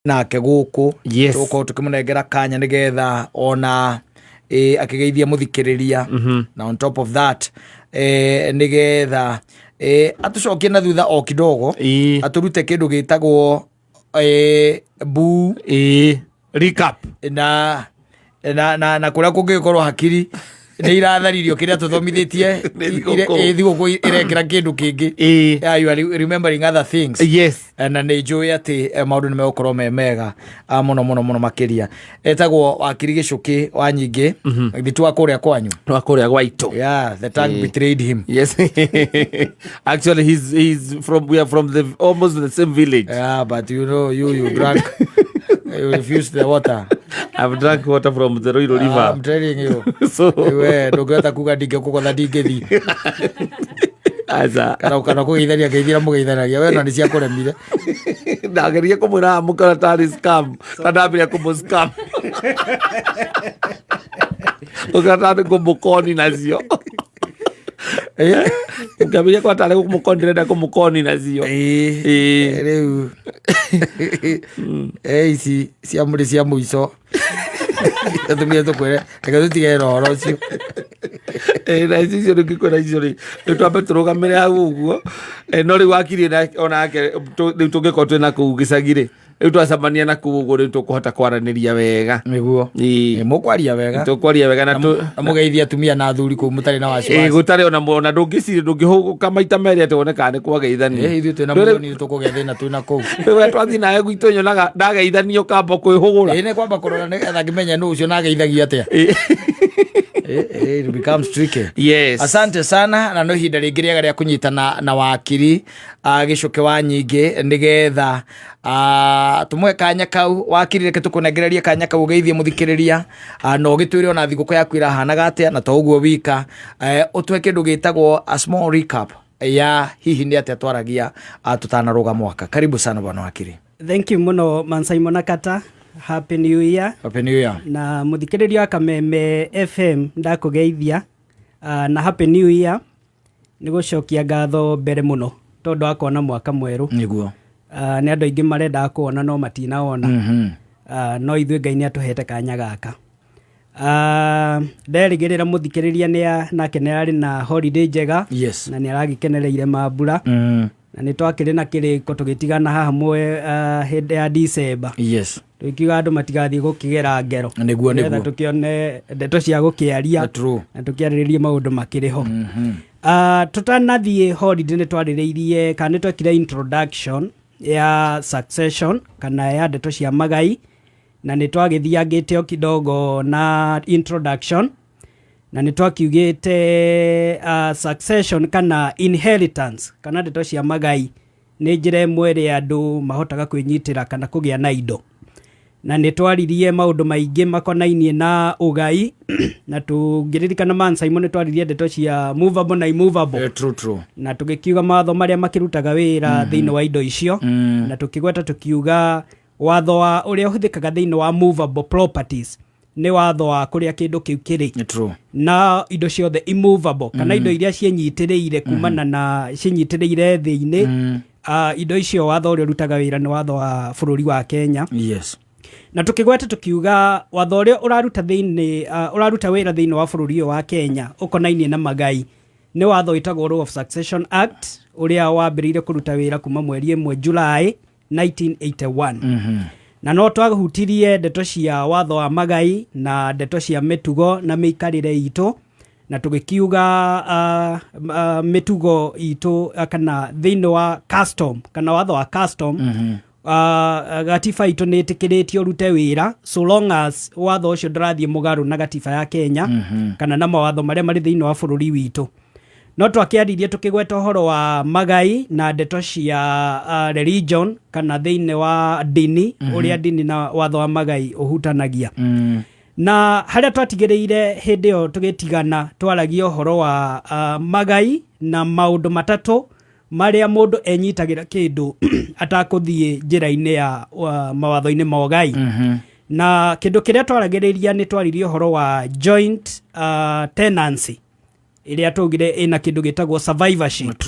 Nake gũkũ tũgũkorwo tũkĩmũnengera kanya nĩgetha ona akĩgeithia mũthikĩrĩria, na on top of that nĩgetha atũcokie na thutha o kidogo, atũrute kĩndũ gĩtagwo bu Recap. Na kũrĩa kũngĩgĩkorwo hakiri nĩ iratharirio kĩrĩa tũthomithĩtie. Nĩ thigũkũ. Thigũkũ ĩrekĩra kĩndũ kĩngĩ. Yeah, you are remembering other things. Na nä njå atä maå ndå nä megåkorwo me mega må no må no må no makä etagwo Wakiri Gä wa Nyingä thitu wa kå rä a kwanyu. Wa kũrĩa gwaitũ. Yeah, the tongue betrayed him. Yes, actually he's from, we are from the almost the same village. Yeah, but you know you drank, you refused the water. I've drank water from the Ruiru River. I'm telling you. So we ndå kuga ndingä kå gotha ndingä thi aca. Kana kå geithania ngeithira må geithanagia we na nä cia kå remire. Ndageria kũmwĩra mũkora tarĩ scam, ta ndambĩrĩria kũmũ scam, ũkora tarĩ kũmũkoni nacio, ngambĩrĩria kwa tarĩ kũmũkoni, ndĩrenda kũmũkoni nacio. Rä u ici cia må rä cia må ico atumia tå kwä re reke tå tigere na å horo å cio. Na ici icio rĩu ngĩkwĩra icio rĩ, rĩu twambe tũrũgamĩre hau ũguo. No rĩu wakiri onake rĩu tũngĩkorwo twĩna kũu gĩcagi rĩ, rĩu twacemania na kũu ũguo, rĩu tũkũhota kwaranĩria wega. Nĩguo. Må kwaria wega. Tũkwaria wega na na må geithia atumia na athuri kå u må tarä na wasiwasi. Gũtarĩ ona ndũngĩciria ndũngĩhũgũka maita merĩ atĩ wone kana nĩ kwageithania. Ithuĩ twĩ na mũthoni tå kå gĩa thä na twĩ na kå u. Rĩu twathiĩ nawe gwitũ nyonaga ndageithanio kamba kwĩhũgũra. Nä kwamba kå rora nä getha ngĩmenye nũ ũcio nageithagia atĩa. It becomes tricky. Asante sana, na no ihinda rĩngĩ rĩega rĩa kũnyitana na Wakiri Gĩcũkĩ wa Nyingĩ nĩgetha tũmũhe kanya kau. Wakiri, reke tũkũnengererie kanya kau ũgeithie mũthikĩrĩria, na ũgĩtwĩre ona thigũkũ yaku ĩrahanaga atĩa, na to ũguo wika, ũtũhe kĩndũ gĩtagwo a small recap ya hihi nĩ atĩa twaragia tũtanarũga mwaka. Karibu sana, bwana wakiri. Thank you muno, Man Simon Akata. Happy New Year. Happy New Year. Na muthikĩrĩria wa Kameme FM ndakũgeithia na Happy New Year. Nĩ gũcokia ngatho mbere mũno tondũ wa kuona mwaka mwerũ. Nĩ andũ aingĩ marendaga kuona no matinawona. No ithuĩ Ngai nĩ atũhete kanya gaka. Nderĩgĩrĩra mũthikĩrĩria nĩ nake nĩ arĩ na holiday njega na nĩ aragĩkenereire mambura, na nĩ twakĩrĩ na kĩrĩko tũgĩtigana haha mwe hĩndĩ ya December, tũkiuga andũ matigathiĩ gũkĩgera ngero, nĩgetha tũkĩone ndeto cia gũkĩaria na tũkĩarĩrĩrie maũndũ makĩrĩ ho. Tũtanathiĩ holiday nĩ twarĩrĩirie kana nĩ twekire introduction ya succession kana ya ndeto cia magai, na nĩ twagĩthiangĩte o kidogo na introduction, na nĩ twakiugĩte succession kana inheritance kana ndeto cia magai nĩ njĩra ĩmwe ĩrĩa andũ mahotaga kwĩnyitĩra kana kũgĩa na indo, na nĩ twaririe maũndũ maingĩ makonainie na ũgai, na tũngĩririkana, Man Simon, nĩ twaririe ndeto cia movable na immovable. True, true. Na tũgĩkiuga mawatho marĩa makĩrutaga wĩra thĩinĩ wa indo icio, na tũkĩgweta tũkiuga watho wa ũrĩa ũhũthĩkaga thĩinĩ wa movable properties nĩ watho wa kũrĩa kĩndũ kĩu kĩrĩ, na indo ciothe immovable kana indo iria ciĩnyitĩrĩire kumana na ciĩnyitĩrĩire thĩ-inĩ, indo icio watho ũrĩa ũrutaga wĩra nĩ watho wa bũrũri wa Kenya. Na tũkĩgweta tũkiuga watho ũrĩa ũraruta thĩinĩ ũraruta wĩra thĩinĩ wa bũrũri ũyũ wa Kenya ũkonainie na magai nĩ watho wĩtagwo Law of Succession Act, ũrĩa wambĩrĩirie kũruta wĩra kuma mweri 1 July 1981. Na no twahutirie ndeto cia watho wa magai na ndeto cia mĩtugo na mĩikarĩre itũ, na tũgĩkiuga mĩtugo itũ kana thĩinĩ wa custom kana watho wa custom, gatiba itũ nĩ ĩtĩkĩrĩtio ũrute wĩra so long as watho ũcio ndũrathiĩ mũgarũ na gatiba ya Kenya kana na mawatho marĩa marĩ thĩinĩ wa bũrũri witũ. No twakĩaririe tũkĩgweta ũhoro wa magai na ndeto cia religion kana thĩinĩ wa ndini, ũrĩa ndini na watho wa magai ũhutanagia. Na harĩa twatigĩrĩire hĩndĩ ĩyo tũgĩtigana, twaragia ũhoro wa magai na maũndũ matatũ marĩa mũndũ enyitagĩra kĩndũ atakũthiĩ njĩra-inĩ ya mawatho-inĩ ma ũgai. Na kĩndũ kĩrĩa twaragĩrĩria nĩ twaririe ũhoro wa joint tenancy ĩrĩa twaugire ĩna kĩndũ gĩtagwo survivorship.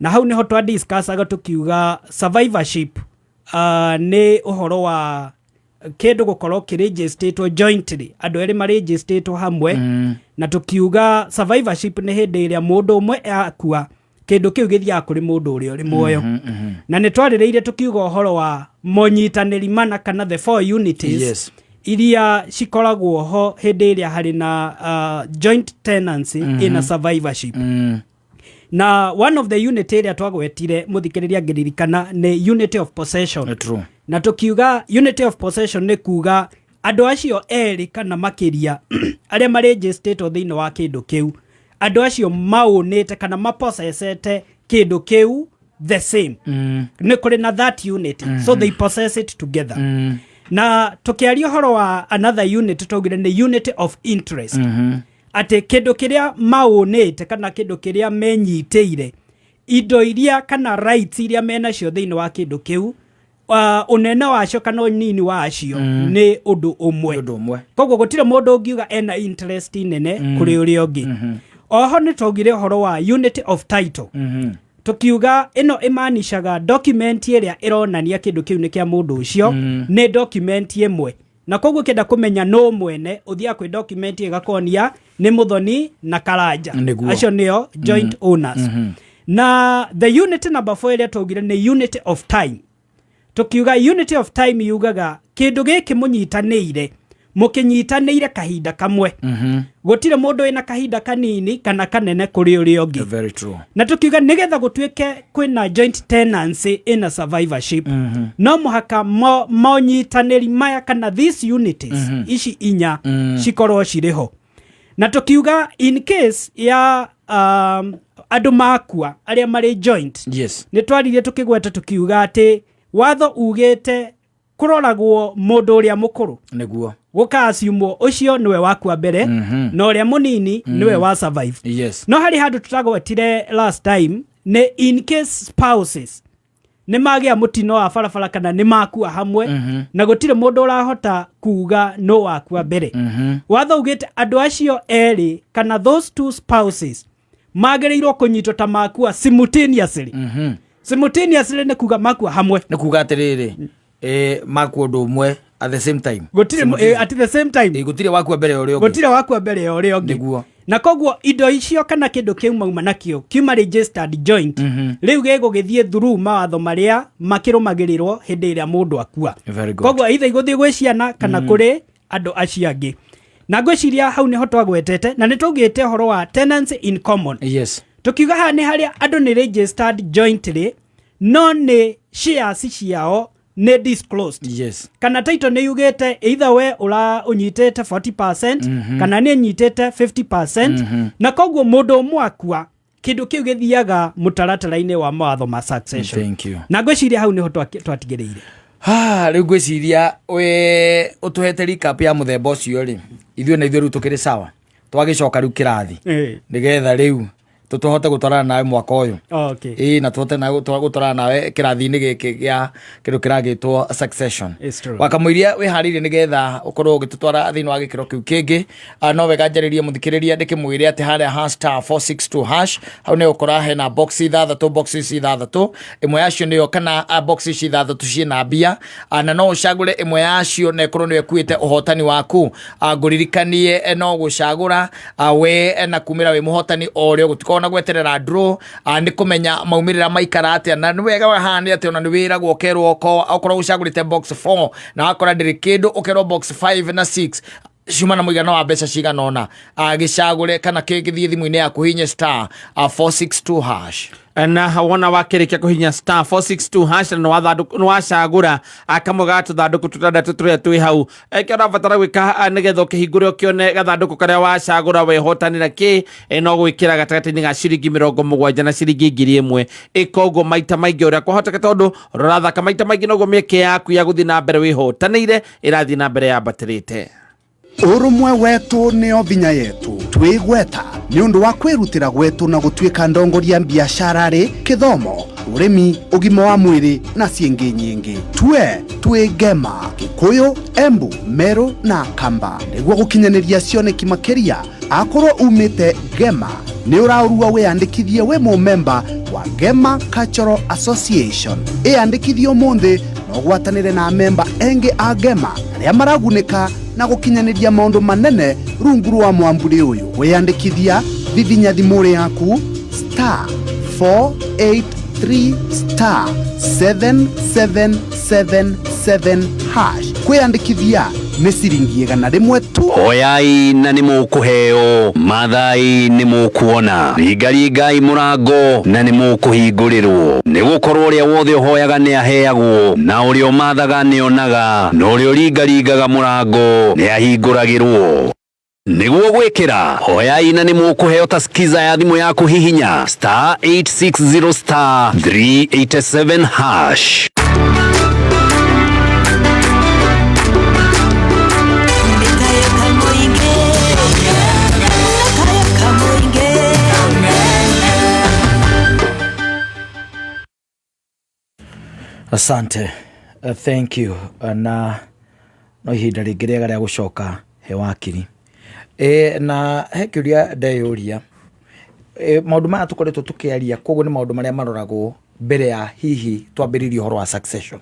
Na hau nĩho twadiscussaga tũkiuga survivorship Nĩ ũhoro wa kĩndũ gũkorwo kĩrĩnjĩstĩtwo jointly, andũ erĩ marĩnjĩstĩtwo hamwe, na tũkiuga survivorship nĩ hĩndĩ ĩrĩa mũndũ ũmwe akua, kĩndũ kĩu gĩthiaga kũrĩ mũndũ ũrĩa ũrĩ muoyo. Na nĩ twarĩrĩirie tũkiuga ũhoro wa monyitanĩri mana kana the four unities iria cikoragwo ho hĩndĩ ĩrĩa harĩ na joint tenancy in a survivorship. Na one of the unit ĩrĩa twagwetire, mũthikĩrĩria angĩririkana, nĩ unity of possession. Na tũkiuga unity of possession nĩ kuga andũ acio erĩ kana makĩria arĩa marĩnjĩstĩtwo thĩinĩ wa kĩndũ kĩu, andũ acio maũnĩte kana mapossessete kĩndũ kĩu the same. Nĩ kũrĩ na that unity, so they possess it together. Na tũkĩaria ũhoro wa another unit, twaugire nĩ unity of interest, atĩ kĩndũ kĩrĩa maũnĩte kana kĩndũ kĩrĩa menyitĩire, indo iria kana rights iria menacio thĩinĩ wa kĩndũ kĩu, ũnene wacio kana ũnini wacio nĩ ũndũ ũmwe. Ũndũ ũmwe. Koguo gũtirĩ mũndũ ũngiuga ena interest nene kũrĩ ũrĩa ũngĩ. Oho nĩ twaugire ũhoro wa unity of title. Tukiuga ĩno ĩmaanishaga document ĩrĩa ĩronania kĩndũ kĩu nĩ kĩa mũndũ ũcio nĩ document ĩmwe, na koguo ũkĩenda kũmenya nũ mwene, ũthiaga kwĩ document ĩgakonia nĩ Mũthoni na Karanja. Acio nĩo joint owners. Na the unit number 4 ĩrĩa twaugire nĩ unity of time. Tukiuga unity of time yugaga kĩndũ gĩkĩ mũnyitanĩire, mũkĩnyitanĩire kahinda kamwe. Gũtirĩ mũndũ wĩna kahinda kanini kana kanene kũrĩ ũrĩa ũngĩ. Very true. Na tukiuga nigetha gũtuĩke kwĩna joint tenancy in a survivorship, no mũhaka monyitanĩri maya kana these unities ici inya cikorwo cirĩ ho. Na tukiuga in case ya andũ makua arĩa marĩ joint, nĩ twaririe tũkĩgweta tũkiuga atĩ watho ugĩte kũroragwo mũndũ ũrĩa mũkũrũ, gũkaciumwo ũcio nĩwe wakua mbere, na ũrĩa mũnini nĩwe wa survive. No harĩ handũ tũtagwetire last time, nĩ in case spouses nĩ magĩa mũtino wa barabara kana nĩ makua hamwe, na gũtirĩ mũndũ ũrahota kuga no wakua mbere, watho ugĩte andũ acio erĩ kana those two spouses magĩrĩirwo kũnyitwo ta makua simultaneously. Simultaneously nĩ kuga makua hamwe. Nĩ kuga atĩrĩrĩ, makua ũndũ ũmwe at the same time. Gũtirĩ at the same time. Gũtirĩ wakua mbere ya ũrĩa ũngĩ. Gũtirĩ wakua mbere ya ũrĩa ũngĩ. Na koguo indo icio kana kĩndũ kĩu mauma nakĩo kiuma registered joint, rĩu gĩgũgĩthiĩ through mawatho marĩa makĩrũmagĩrĩrwo hĩndĩ ĩrĩa mũndũ akua. Very good. Koguo either igũthiĩ gwĩ ciana kana kũrĩ andũ acio angĩ. Na ngwĩciria hau nĩho twagwetete, na nĩ twaugĩte ũhoro wa tenancy in common. Tukiuga haha nĩ harĩa andũ nĩ registered jointly, no nĩ shares ciao nĩ disclosed, kana title nĩ yugĩte either we ũra ũnyitĩte 40% kana nĩ nyitĩte 50%, na koguo mũndũ ũmwe akua, kĩndũ kĩu gĩthiaga mũtaratara-inĩ wa mawatho ma succession. Thank you. Na ngwĩciria hau nĩho twatigĩrĩire. Ha, rĩu ngwĩciria we ũtũhete recap ya mũthemba ũcio rĩ, ithuĩ na ithuĩ rĩu tũkĩrĩ sawa, twagĩcoka rĩu kĩrathi nĩgetha rĩu tũtũhote gũtwarana nawe mwaka ũyũ. Ĩĩ, na tũhote na gũtwarana nawe kĩrathi-inĩ gĩkĩ gĩa kĩndũ kĩragĩtwo succession. It's true. Wakamũiria wĩharĩirie nĩgetha ũkorwo ũgĩtũtwara thĩinĩ wa gĩkĩro kĩu kĩngĩ. No wega njarĩrie mũthikĩrĩria ndĩkĩmwĩre atĩ harĩa ha *462# hau nĩ ũkora hena box ithathatũ, box ici ithathatũ, ĩmwe yacio nĩyo kana box ici ithathatũ ciĩna mbia. Na no ũcagũre ĩmwe yacio na ĩkorwo nĩyo ĩkuĩte ũhotani waku. Ngũririkanie no gũcagũra we na kumĩra wĩ mũhotani o ũrĩa gũtikorwo na gweterera draw, nĩ kũmenya maumĩrĩra maikara atĩa. Na nĩ wega haha nĩ atĩ ona nĩ wĩragwo ũkerwo okorwo ũcagũrĩte box 4 na wakora ndĩrĩ kĩndũ, ũkerwo box 5 na 6 ciuma na mũigana wa mbeca cigana ũna. Gĩcagũre kana kĩgĩthiĩ thimũ-inĩ yaku, hinye *462#. Na wona wakĩrĩkia kũhinya *462# na nĩ wacagũra kamwe ga tũthandũkũ tũtandatũ tũrĩa twĩ hau, kĩrĩa ũrabatara gwĩka nĩgetha ũkĩhingũre ũkĩone gathandũkũ karĩa wacagũra wehotanĩra kĩ, no gwĩkĩra gatagatĩ-inĩ ga ciringi 70 na ciringi 1000. Ĩka ũguo maita maingĩ ũrĩa kwahoteka, tondũ ũrathaka maita maingĩ noguo mĩeke yaku ya gũthiĩ na mbere wĩhotanĩire ĩrathiĩ na mbere yambatĩrĩte. Ũrũmwe wetu nĩo vinya yetu, twĩgweta nĩ ũndũ wa kwĩrutĩra gwetu na gũtuĩka ndongoria biacara-rĩ, kĩthomo, ũrĩmi, ũgima wa mwĩrĩ na ciĩngĩ nyingĩ. Tue twĩ Ngema, Gĩkũyũ, Embu, Meru na Kamba nĩguo gũkinyanĩria cioneki makĩria. Akorwo umĩte Ngema, nĩ ũraũrua wĩyandĩkithie wĩ mũmemba wa Ngema Cultural Association. Ĩyandĩkithie ũmũthĩ na Ũgwatanĩre na memba engĩ a Ngema arĩa maragunĩka na gũkinyanĩria maũndũ manene rungu rwa mwamburi ũyũ. Kwĩyandĩkithia vivinya thimũ yaku star 483 star 7777 hash. Kwĩyandĩkithia nĩ ciringi 100 tu. Hoyai na nĩ mũkũheo, mathai nĩ mũkuona, ringaringai mũrango na nĩ mũkũhingũrĩrwo. Nĩ gũkorwo ũrĩa wothe ũhoyaga nĩ aheagwo, na ũrĩa ũmathaga nĩ onaga, na ũrĩa ũringaringaga mũrango nĩ ahingũragĩrwo. Nĩguo gwĩkĩra hoyai na nĩ mũkũheo ta skiza ya thimũ yaku, hihinya star 860 star 387 hash. Asante, thank you. Na no ihinda rĩngĩ rĩega rĩa gũcoka he wakiri. Na he kĩũria ndeyũria, maũndũ maya tũkoretwo tũkĩaria koguo nĩ maũndũ marĩa maroragwo mbere ya hihi twambĩrĩrie ũhoro wa succession?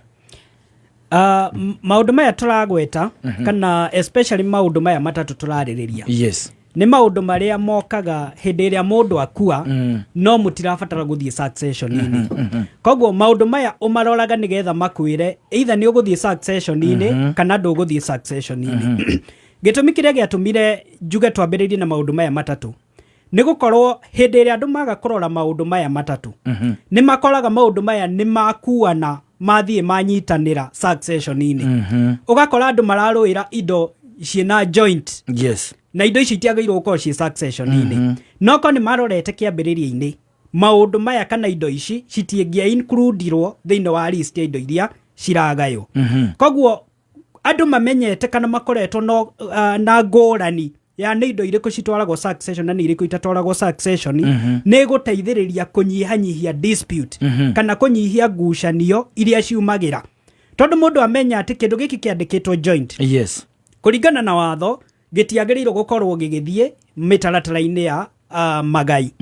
Maũndũ maya tũragweta, kana especially maũndũ maya matatũ tũrarĩrĩria, nĩ maũndũ marĩa mokaga hĩndĩ ĩrĩa mũndũ akua, no mũtirabatara gũthiĩ succession-inĩ. Koguo maũndũ maya ũmaroraga nĩgetha makwĩre either nĩ ũgũthiĩ succession-inĩ kana ndũgũthiĩ succession-inĩ. Gĩtũmi kĩrĩa gĩatũmire njuge twambĩrĩrie na maũndũ maya matatũ nĩ gũkorwo hĩndĩ ĩrĩa andũ maga kũrora maũndũ maya matatũ, nĩ makoraga maũndũ maya nĩ makuana mathiĩ manyitanĩra succession-inĩ. Ũgakora andũ mararũĩra indo ciĩna joint, na indo icio itiagĩrĩirwo gũkorwo ciĩ succession-inĩ. No korwo nĩ marorete kĩambĩrĩria-inĩ maũndũ maya kana indo ici citiĩngĩa includirwo thĩinĩ wa list ya indo iria ciragaywo. Koguo andũ mamenyete kana makoretwo no, na ngũrani ya nĩ indo irĩkũ citwaragwo succession na nĩ irĩkũ itatwaragwo succession, nĩ gũteithĩrĩria kũnyihanyihia dispute kana kũnyihia ngucanio iria ciumagĩra, tondũ mũndũ amenya atĩ kĩndũ gĩkĩ kĩandĩkĩtwo joint, kũringana na watho gĩtiagĩrĩirwo gũkorwo gĩgĩthiĩ mĩtaratara-inĩ ya magai,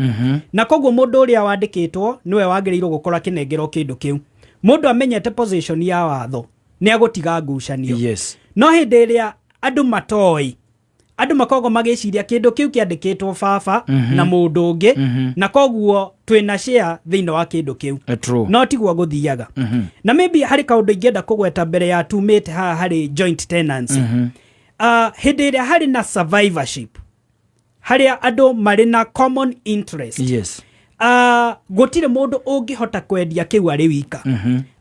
na koguo mũndũ ũrĩa wandĩkĩtwo nĩwe wagĩrĩirwo gũkorwo akĩnengerwo kĩndũ kĩu. Mũndũ amenyete position ya watho nĩ agũtiga ngucanio. No hĩndĩ ĩrĩa andũ matoĩ, andũ makoragwo magĩciria kĩndũ kĩu kĩandĩkĩtwo baba na mũndũ ũngĩ, na koguo twĩna share thĩinĩ wa kĩndũ kĩu. True. No tiguo gũthiaga. Na maybe harĩ kaũndũ ingĩenda kũgweta mbere ya tumĩte haha harĩ joint tenancy. Hĩndĩ ĩrĩa harĩ na survivorship, harĩa andũ marĩ na common interest, gũtirĩ mũndũ ũngĩhota kwendia kĩu arĩ wika.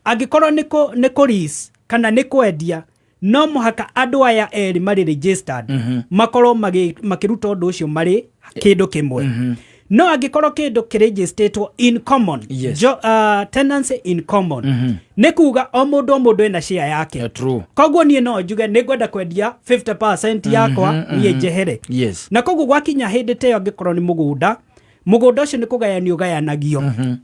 Angĩkorwo nĩ kũ lease kana nĩ kwendia, no mũhaka andũ aya erĩ marĩ registered makorwo makĩruta ũndũ ũcio marĩ kĩndũ kĩmwe. No angĩkorwo kĩndũ kĩregistĩtwo in common, tenancy in common, nĩ kuga o mũndũ o mũndũ ena share yake. True. Koguo niĩ no njuge nĩ ngwenda kwendia 50% yakwa, niĩ njehere. Na koguo gwakinya hĩndĩ ta ĩyo, angĩkorwo nĩ mũgũnda, mũgũnda ũcio nĩ kũgayanio ũgayanagio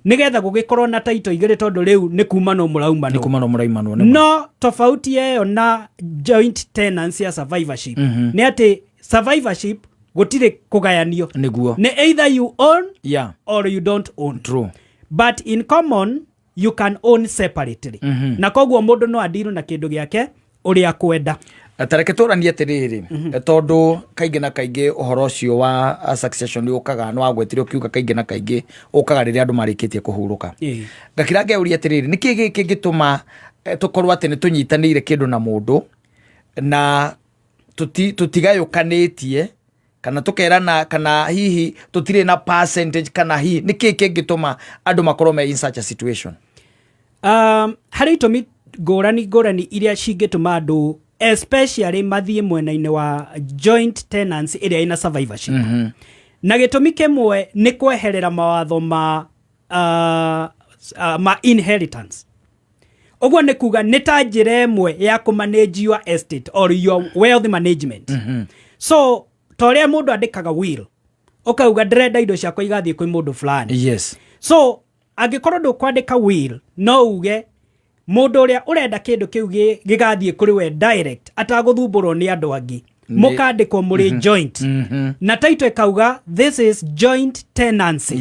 nĩgetha gũgĩkorwo na taito igĩrĩ, tondũ rĩu nĩ kumanwo Nĩ mũraumanwo. kumanwo mũraimanwo nĩ. No tofauti ĩyo na joint tenancy ya survivorship nĩ atĩ survivorship gũtirĩ kũgayanio. Nĩ either you own or you don't own. But in common you can own separately, na koguo mũndũ no adirwo na kĩndũ gĩake ũrĩa kwenda. Tareke tũranie atĩrĩrĩ, tondũ kaingĩ na kaingĩ ũhoro ũcio wa succession nĩ ũkaga, nĩ wagwetire ũkiuga kaingĩ na kaingĩ ũkaga rĩrĩa andũ marĩkĩtie kũhurũka. Ngakira ngeuria atĩrĩrĩ, nĩkĩ gĩkĩ kĩngĩtũma tũkorwo atĩ nĩ tũnyitanĩire kĩndũ na mũndũ na tũtigayũkanĩtie kana tũkerana kana hihi tũtirĩ na percentage, kana hihi nĩkĩ kĩngĩtũma andũ makorwo me in such a situation? Harĩ itũmi ngũrani ngũrani iria cingĩtũma andũ especially mathiĩ mwena-inĩ wa joint tenancy ĩrĩa ĩna survivorship. Na gĩtũmi kĩmwe nĩ kweherera mawatho ma inheritance. Ũguo nĩ kuga nĩ ta njĩra ĩmwe ya kũ manage your estate or your wealth management. So ta ũrĩa mũndũ andĩkaga will, ũkauga ndĩrenda indo ciakwa igathiĩ kwĩ mũndũ fulani. So angĩkorwo ndũkwandĩka will, no uge mũndũ ũrĩa ũrenda kĩndũ kĩu gĩgathiĩ kũrĩ we direct atagũthumbũrwo nĩ andũ angĩ, mũkandĩkwo mũrĩ joint, na title ĩkauga this is joint tenancy,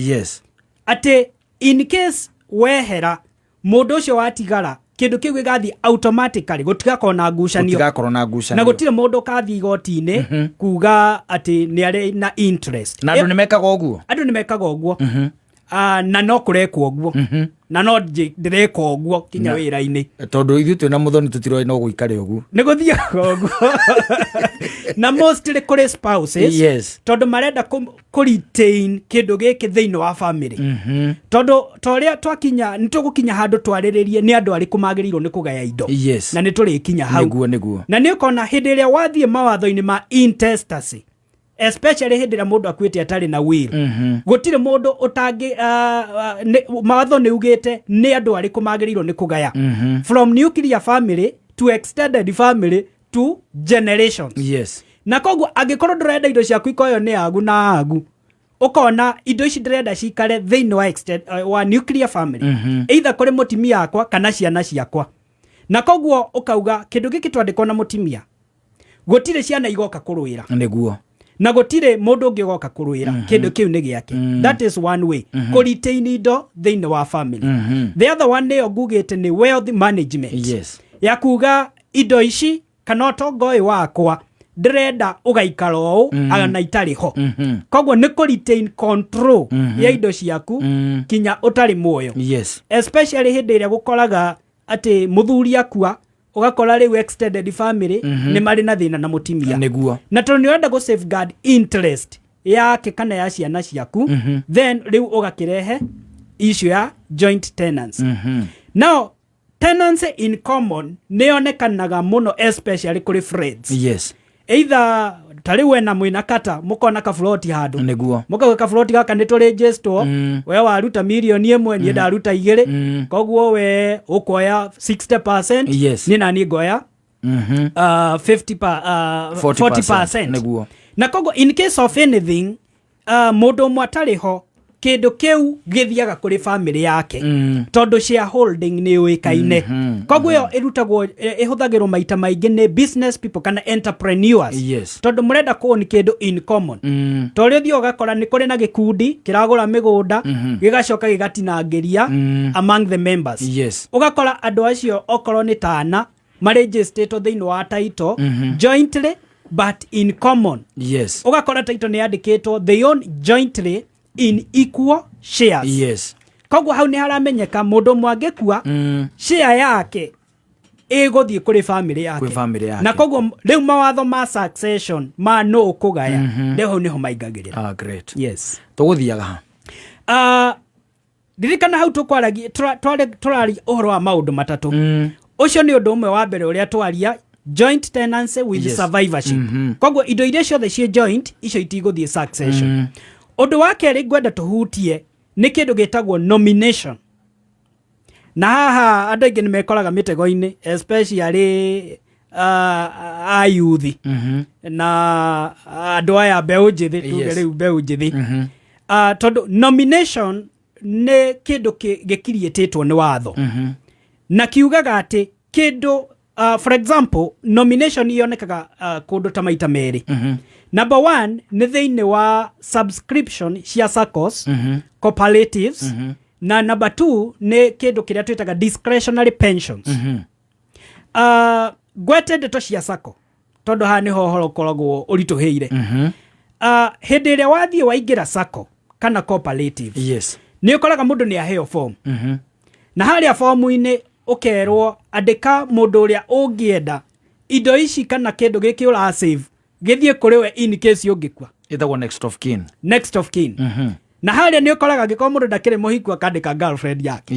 atĩ in case wehera, mũndũ ũcio watigara Kĩndũ kĩu gĩgathiĩ automatically, gũtigakorwo na ngucanio. Gũtigakorwo na ngucanio. Na gũtirĩ mũndũ ũkathiĩ igoti-inĩ kuga atĩ nĩ arĩ na interest. Na andũ nĩ mekaga ũguo. Andũ nĩ mekaga ũguo. Ah, na no kũrekwo ũguo, na no ndĩreka ũguo kinya wĩra-inĩ. Tondũ ithuĩ twĩna mũthoni tũtiroĩ no gũikare ũguo. Nĩ gũthiaga ũguo na mostly kũrĩ spouses, tondũ marenda kũ retain kĩndũ gĩkĩ thĩinĩ wa family, tondũ ta ũrĩa twakinya, nĩ tũgũkinya handũ twarĩrĩrie nĩ andũ arĩkũ magĩrĩirwo nĩ kũgaya indo. Na nĩ tũrĩkinya hau. Nĩguo nĩguo. Na nĩ ũkona hĩndĩ ĩrĩa wathiĩ mawatho-inĩ ma intestacy, especially hĩndĩ ĩrĩa mũndũ akuĩte atarĩ na will, gũtirĩ mũndũ ũtangĩ mawatho nĩ ugĩte nĩ andũ arĩkũ magĩrĩirwo nĩ kũgaya, from nuclear family to extended family to generations. Na koguo angĩkorwo ndũrenda indo ciaku ikoyo nĩ agu na agu, ũkona indo ici ndĩrenda cikare thĩinĩ wa, wa nuclear family, either kũrĩ mũtimia akwa kana ciana ciakwa, na koguo ũkauga kĩndũ gĩkĩ twandĩkwo na mũtimia, gũtirĩ ciana igoka kũrũĩra. Na gũtirĩ mũndũ ũngĩ ũgoka kũrũĩra, kĩndũ kĩu nĩ gĩake. That is one way kũ retain indo thĩinĩ wa family. The other one nĩyo ngugĩte nĩ wealth management, ya kuga indo ici kana ũtonga ũyũ wakwa ndĩrenda ũgaikara ũũ ona itarĩ ho. Koguo nĩ kũ retain control ya indo ciaku kinya ũtarĩ muoyo, especially hĩndĩ ĩrĩa gũkoraga atĩ mũthuri akua, ũgakora rĩu extended family nĩ marĩ na thĩna na mũtimia. Na tondũ nĩ ũrenda gũ safeguard interest yake kana ya ciana ciaku, then rĩu ũgakĩrehe issue ya joint tenants. Now, tenancy in common nĩ yonekanaga mũno especially kũrĩ friends, either ta rĩu wena mwĩna kata mũkona kaburoti handũ, mũkauga kaburoti gaka nĩ tũrĩnjĩstwo, we waruta mirioni 1, niĩ ndaruta 2, koguo we ũkuoya 60%, niĩ naniĩ ngoya 50 40%. 40%. Na koguo in case of anything, mũndũ ũmwe atarĩ ho, kĩndũ kĩu gĩthiaga kũrĩ family yake, tondũ shareholding nĩ yũĩkaine. Koguo ĩyo ĩrutagwo, ĩhũthagĩrwo maita maingĩ nĩ business people kana entrepreneurs, tondũ mũrenda kũown kĩndũ in common. Ta ũrĩa ũthiaga ũgakora nĩ kũrĩ na gĩkundi kĩragũra mĩgũnda, gĩgacoka gĩgatinangĩria among the members. Ũgakora andũ acio okorwo nĩ tana marĩnjĩstĩtwo thĩinĩ wa title jointly but in common. Ũgakora title nĩ yandĩkĩtwo they own jointly in equal shares. Koguo hau nĩ haramenyeka mũndũ ũmwe angĩkua, share yake ĩgũthiĩ kũrĩ family yake. Kwĩ family yake. Na koguo rĩu mawatho ma succession ma nũ ũkũgaya, rĩu hau nĩho maingagĩrĩra. Ah, great. Tũgũthiaga ha? Ririkana hau tũkwaragia tũraria ũhoro wa maũndũ matatũ. Ũcio nĩ ũndũ ũmwe wa mbere ũrĩa twaria, joint tenancy with survivorship. Koguo indo iria ciothe ciĩ joint icio itigũthiĩ succession. Ũndũ wa kerĩ ngwenda tũhutie nĩ kĩndũ gĩtagwo nomination, na haha andũ aingĩ nĩ mekoraga mĩtego-inĩ, especially a youth na andũ aya mbeũ njĩthĩ, tuge rĩu mbeũ njĩthĩ, tondũ nomination nĩ kĩndũ gĩkiriĩtĩtwo nĩ watho, na kiugaga atĩ kĩndũ, for example, nomination yonekaga kũndũ ta maita merĩ. Number one nĩ thĩinĩ wa subscription cia SACCOs, cooperatives, na number two nĩ kĩndũ kĩrĩa twĩtaga discretionary pensions. Ngwete ndeto cia SACCO tondũ haha nĩho ũhoro ũkoragwo ũritũhĩire. Hĩndĩ ĩrĩa wathiĩ waingĩra SACCO kana cooperative, nĩ ũkoraga mũndũ nĩ aheo form, na harĩa fomu-inĩ ũkerwo andĩka mũndũ ũrĩa ũngĩenda indo ici kana kĩndũ gĩkĩ ũra save gĩthiĩ kũrĩ we in case ũngĩkua. Ĩtagwo next of kin. Next of kin. Na harĩa nĩ ũkoraga angĩkorwo mũndũ ndakĩrĩ mũhiku akandĩka girlfriend yake,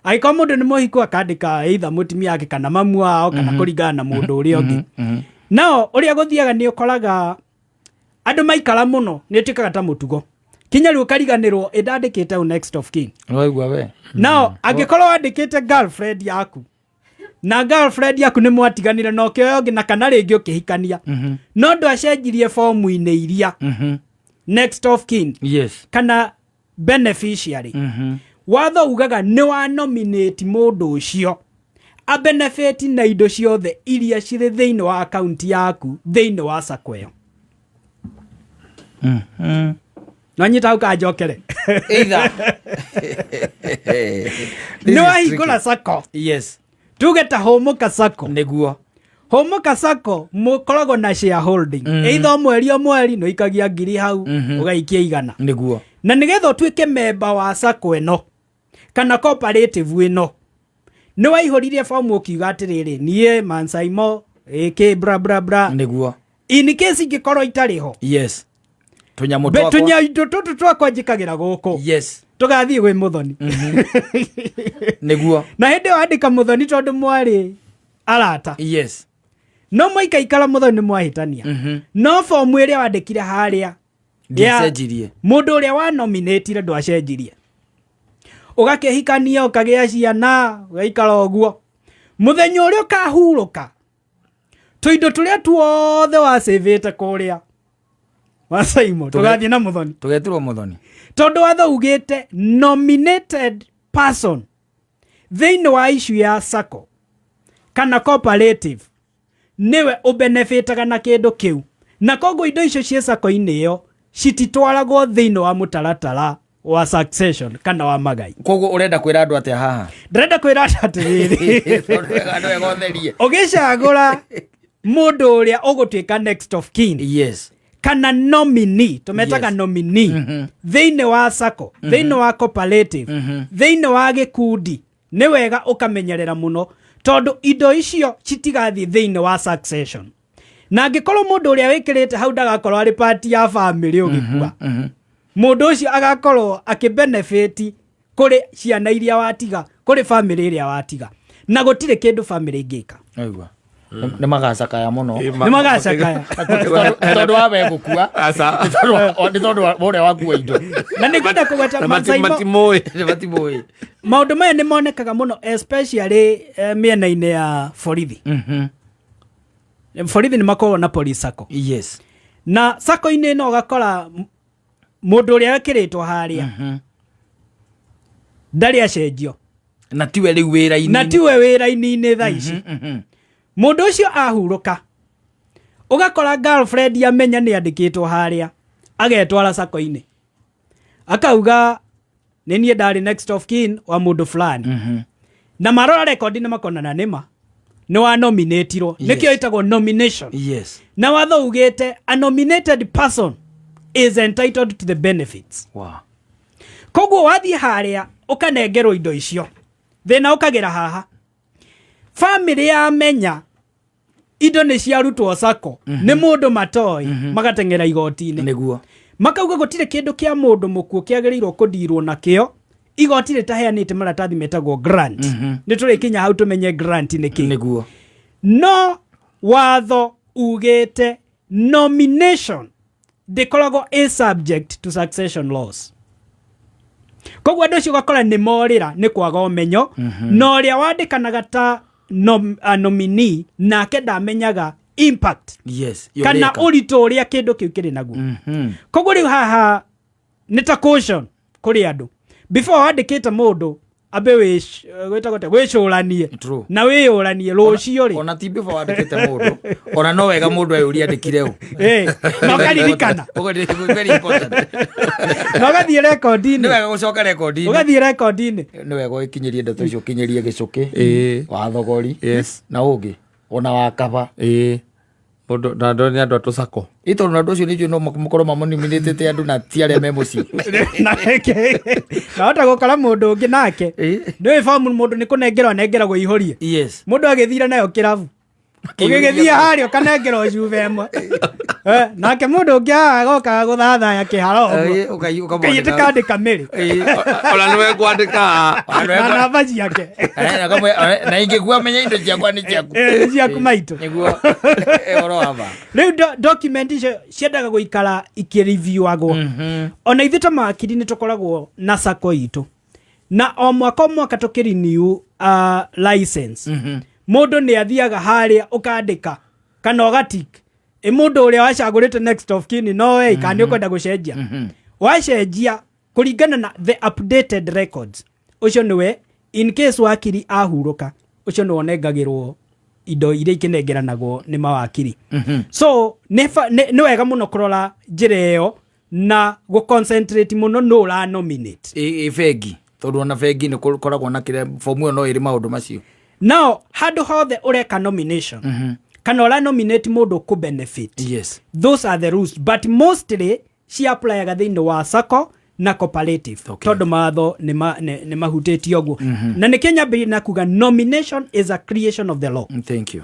angĩkorwo mũndũ nĩ mũhiku akandĩka either mũtumia wake kana mamu wao kana kũringana na mũndũ ũrĩa ũngĩ. Nao ũrĩa gũthiaga nĩ ũkoraga andũ maikara mũno nĩ ĩtuĩkaga ta mũtugo kinya rĩu ũkariganĩrwo ĩndandĩkĩte ũ next of kin. Waigua we. Nao angĩkorwo wandĩkĩte girlfriend yaku na girlfriend yaku nĩ mwatiganire na ũkĩoya ũngĩ na kana rĩngĩ ũkĩhikania, no ndwacenjirie fomu-inĩ iria next of kin kana beneficiary, watho ugaga nĩ wa nominate mũndũ ũcio a benefit na indo ciothe iria cirĩ thĩinĩ wa akaunti yaku thĩinĩ wa SACCO ĩyo. Nwanyita hau kanjokere? Either. Nĩ wahingũra SACCO, Tuge ta Hũmũka Sacco. Nĩguo. Hũmũka Sacco mũkoragwo na shareholding. Either o mweri o mweri nĩ ũikagia 1,000 hau, ũgaikia 100. Nĩguo. Na nĩgetha ũtuĩke memba wa sacco ĩno kana cooperative ĩno, nĩ waihũririe fomu ũkiuga atĩrĩrĩ, niĩ Mansaimo ĩkĩ bra bra bra. Nĩguo. In case ingĩkorwo itarĩ ho, Yes, tũnyamũ Be- twakwa. tũnyaindo tũtũ twakwa njĩkagĩra gũkũ. Yes. Tũgathiĩ gwĩ mũthoni. Nĩguo. Na hĩndĩ ĩyo andĩka mũthoni tondũ mwarĩ arata. Yes. No mwaikaikara mũthoni nĩ mwahĩtania. No fomu ĩrĩa wandĩkire harĩa Ndiacenjirie. Mũndũ ũrĩa wa nominatire ndwacenjirie, ũgakĩhikania, ũkagĩa ciana, ũgaikara ũguo. Mũthenya ũrĩa ũkahurũka, tũindo tũrĩa tuothe wacĩvĩte kũrĩa Masaimo tũgathiĩ na mũthoni. Tũgetirwo mũthoni. Tondũ watho ugĩte nominated person thĩinĩ wa issue ya sacco kana cooperative nĩwe ũbenefitaga na kĩndũ kĩu, na koguo indo icio ciĩ sacco-inĩ ĩyo cititwaragwo thĩinĩ wa mũtaratara wa succession kana wa magai. Koguo ũrenda kwĩra andũ atĩa haha? Ndĩrenda kwĩra andũ atĩrĩrĩ, Tondũ wega andũ wega ũtherie. Ũgĩcagũra mũndũ ũrĩa ũgũtuĩka next of kin kana nominee, tũmetaga nominee, thĩinĩ wa sacco, thĩinĩ wa cooperative, thĩinĩ wa gĩkundi, nĩ wega ũkamenyerera mũno tondũ indo icio citigathiĩ thĩinĩ wa succession. Na angĩkorwo mũndũ ũrĩa wĩkĩrĩte hau ndagakorwo arĩ part ya family, ũgĩkua mũndũ ũcio agakorwo akĩbenefit kũrĩ ciana iria watiga, kũrĩ family ĩrĩa watiga, na gũtirĩ kĩndũ family ĩngĩka. Aigua. Nĩ magacakaya mũno. Nĩ magacakaya. Tondũ wa we gũkua. Aca. Nĩ tondũ wa ũrĩa wakua indo. Na nĩ ngwenda kũgweta Na Masaimo, matimũĩ. Nĩ matimũĩ. Maũndũ maya nĩ monekaga mũno especially mĩena-inĩ ya borithi. Borithi nĩ makoragwo na police sacco. Na sacco-inĩ ĩno ũgakora mũndũ ũrĩa wekĩrĩtwo harĩa ndarĩ acenjio. Na tiwe rĩu wĩra-inĩ. Na tiwe wĩra-inĩ thaa ici. Mũndũ ũcio ahurũka, ũgakora girlfriend amenya nĩ andĩkĩtwo harĩa, agetwara sacco-inĩ, akauga nĩ niĩ ndarĩ next of kin wa mũndũ fulani. Na marora rekondi nĩ makonana nĩma nĩ wa nominatirwo. Nĩkĩo ĩtagwo nomination. Na watho ugĩte a nominated person is entitled to the benefits. Koguo wathiĩ harĩa ũkanengerwo indo icio, thĩna ũkagĩra haha, family yamenya indo nĩ ciarutwo sacco nĩ mũndũ matoĩ, magateng'era igoti-inĩ. Makauga gũtirĩ kĩndũ kĩa mũndũ mũkuũ kĩagĩrĩirwo kũndirwo nakĩo igoti rĩtaheanĩte maratathi metagwo grant. Nĩ tũrĩkinya hau tũmenye grant nĩ kĩ. No watho ugĩte nomination ndĩkoragwo a subject to succession laws. Koguo andũ acio ũgakora nĩ morĩra nĩ kwaga ũmenyo, na ũrĩa wandĩkanaga ta nominee nake ndamenyaga impact kana ũritũ ũrĩa kĩndũ kĩu kĩrĩ naguo. Koguo rĩu haha nĩ ta caution kũrĩ andũ, before wandĩkĩte mũndũ ambe gwĩtagwo atĩa? Wĩcũranie na wĩyũranie rũciũ rĩ. Ona ti before wandĩkĩte mũndũ, ona no wega mũndũ eyũrie andĩkire ũ. Na ũkaririkana. Very important. Na ũgathiĩ rekondi-inĩ. Nĩ wega gũcoka rekondi-inĩ. Ũgathiĩ rekondi-inĩ. Nĩ wega ũgĩkinyĩrie ndeto icio, ũkinyĩrie gĩcũkĩ wa thogori na ũngĩ ona wa kaba. Mũndũ na andũ nĩ andũ a tũcako. Ĩ tondũ andũ acio nĩnjũĩ no makorwo mamonimĩnĩtĩte andũ na ti arĩa me mũciĩ. Nahota gũkora mũndũ ũngĩ nake nĩ bomu mũndũ nĩ kũnengerwo anengeragwo ihũrie. Mũndũ agĩthira nayo kĩrabu, ũgĩgĩthiĩ harĩa ũkanengerwo cuba ĩmwe. Nake mũndũ ũngĩ haha agokaga gũthathaya kĩharo ũguo. Ũkamwandĩka. Ũkaiyĩtĩkandĩka mĩrĩ. Ona nĩwe ngwandĩka. Na namba ciake. Na ingĩkua menya indo ciakwa nĩ ciaku. Nĩ ciaku maitũ. Nĩguo. Ũhoro wa ma. Rĩu document icio ciendaga gũikara ikĩriviewagwo. Ona ithuĩ ta mawakiri nĩ tũkoragwo na sacco itũ, na o mwaka o mwaka tũkĩrenew license, mũndũ nĩ athiaga harĩa ũkandĩka kana ũgatik ĩ mũndũ ũrĩa wacagũrĩte next of kin no we, kana nĩ ũkwenda gũcenjia. Wacenjia kũringana na the updated records, ũcio nĩwe in case wakiri ahurũka, ũcio nĩwe ũnengagĩrwo indo iria ikĩnengeranagwo nĩ mawakiri. So nĩ wega mũno kũrora njĩra ĩyo na gũ-concentrate mũno nũ ũra nominate. Ĩ bengi, tondũ ona bengi nĩ kũkoragwo na kĩrĩa fomu ĩyo no ĩrĩ maũndũ macio. Now handũ hothe ũreka nomination kana ũra nominate mũndũ kũ benefit, those are the rules, but mostly ci applyaga thĩinĩ wa sacco na cooperative, tondũ mawatho nĩ mahutĩtie ũguo, na nĩkĩo nyambĩrĩria na kuga nomination is a creation of the law. Thank you,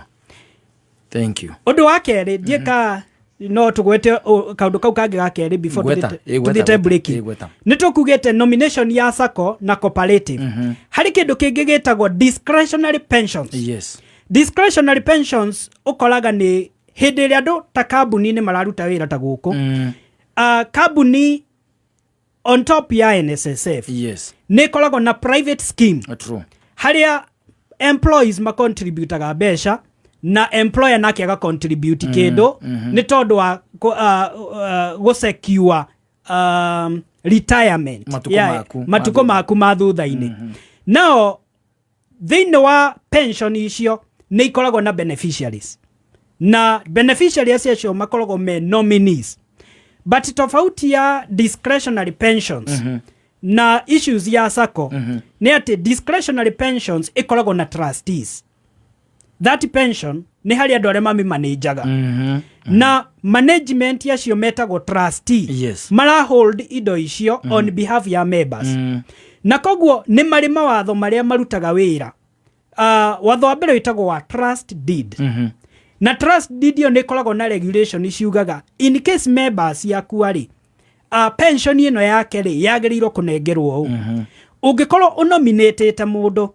thank you. Ũndũ wa kerĩ, ndiĩka no tũgwete kaũndũ kau kangĩ ga kerĩ before Gweta, gweta, tũthiĩte gweta, break. Gweta. Nĩ tũkugĩte nomination ya sacco na cooperative, harĩ kĩndũ kĩngĩ gĩtagwo discretionary pensions. Discretionary pensions ũkoraga nĩ hĩndĩ ĩrĩa andũ ta kambuni-inĩ mararuta wĩra ta gũkũ, kambuni on top ya NSSF nĩ ĩkoragwo na private scheme harĩa employees macontributaga mbeca na employer nake agacontribute kĩndũ nĩ tondũ wa gũsecure retirement. Matukũ maku matukũ ma maku ma thutha-inĩ. Nao thĩinĩ wa pension icio nĩ ikoragwo na beneficiaries, na beneficiaries acio makoragwo me nominees, but tofauti ya discretionary pensions na issues ya sacco nĩ atĩ discretionary pensions ĩkoragwo na trustees. That pension nĩ harĩ andũ arĩa mamĩmanĩnjaga, na management acio metagwo trustee, mara hold indo icio on behalf ya members, na koguo nĩ marĩ mawatho marĩa marutaga wĩra. Watho wa mbere wĩtagwo wa trust deed, na trust deed ĩyo nĩ ĩkoragwo na regulation ciugaga in case members yakua rĩ, pension ĩno yake rĩ yagĩrĩirwo kũnengerwo ũũ. Ũngĩkorwo ũnominatĩte mũndũ,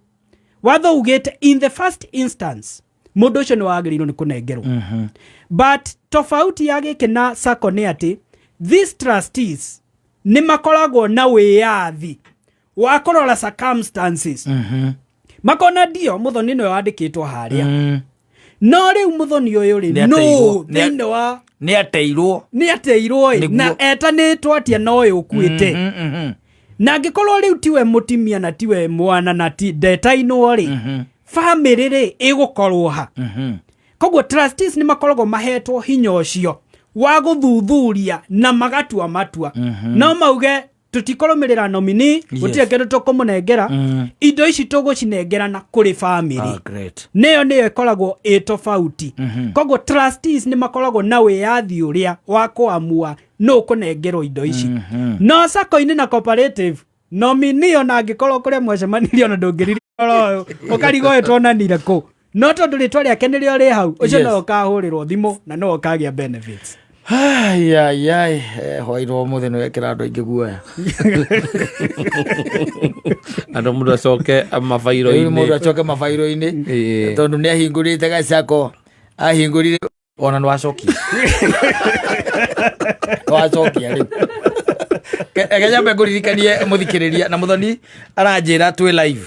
watho ugĩte in the first instance mũndũ ũcio nĩ wagĩrĩirwo nĩ kũnengerwo. But tofauti ya gĩkĩ na sacco nĩ atĩ these trustees nĩ makoragwo na wĩyathi wa kũrora circumstances, makona ndio mũthoni nĩwe wandĩkĩtwo harĩa, no rĩu mũthoni ũyũ rĩ Nĩ no ateirwo. thĩinĩ wa Nĩ ateirwo. Nĩ ateirwo ĩ, na etanĩtwo atĩa na ũyũ ũkuĩte, na angĩkorwo rĩu tiwe mũtimia na tiwe mwana na ti ndetainwo rĩ, famĩlĩ rĩ ĩgũkorwo ha? Koguo trustees nĩ makoragwo mahetwo hinya ũcio wa gũthuthuria na magatua matua. No mauge tũtikũrũmĩrĩra nominee, gũtirĩ kĩndũ tũkũmũnengera, indo ici tũgũcinengerana kũrĩ famĩlĩ. Ah, great. Nĩyo ĩkoragwo ĩ tofauti. Koguo trustees nĩ makoragwo na wĩyathi ũrĩa wa kũamua nũ ũkũnengerwo indo ici. No sacco-inĩ na cooperative, nominee ona angĩkorwo kũrĩa mwacemanirie ona ndũngĩririkana ũyũ, ũkarigwo ũyũ tuonanire kũ, no tondũ rĩtwa rĩake nĩrĩo rĩ hau, ũcio no ũkahũrĩrwo thimũ na no ũkagĩa benefits. Ai, ai, ai, hwairwo mũthĩ nĩ wekĩra andũ aingĩ guoya. Andũ mũndũ acoke Rĩu mũndũ mabairo-inĩ. acoke mabairo-inĩ, tondũ nĩ ahingũrĩte gacako, ahingũrire ona nĩ wacokia, nĩ wacokia rĩu. Reke nyambe ngũririkanie mũthikĩrĩria, na mũthoni aranjĩra twĩ live,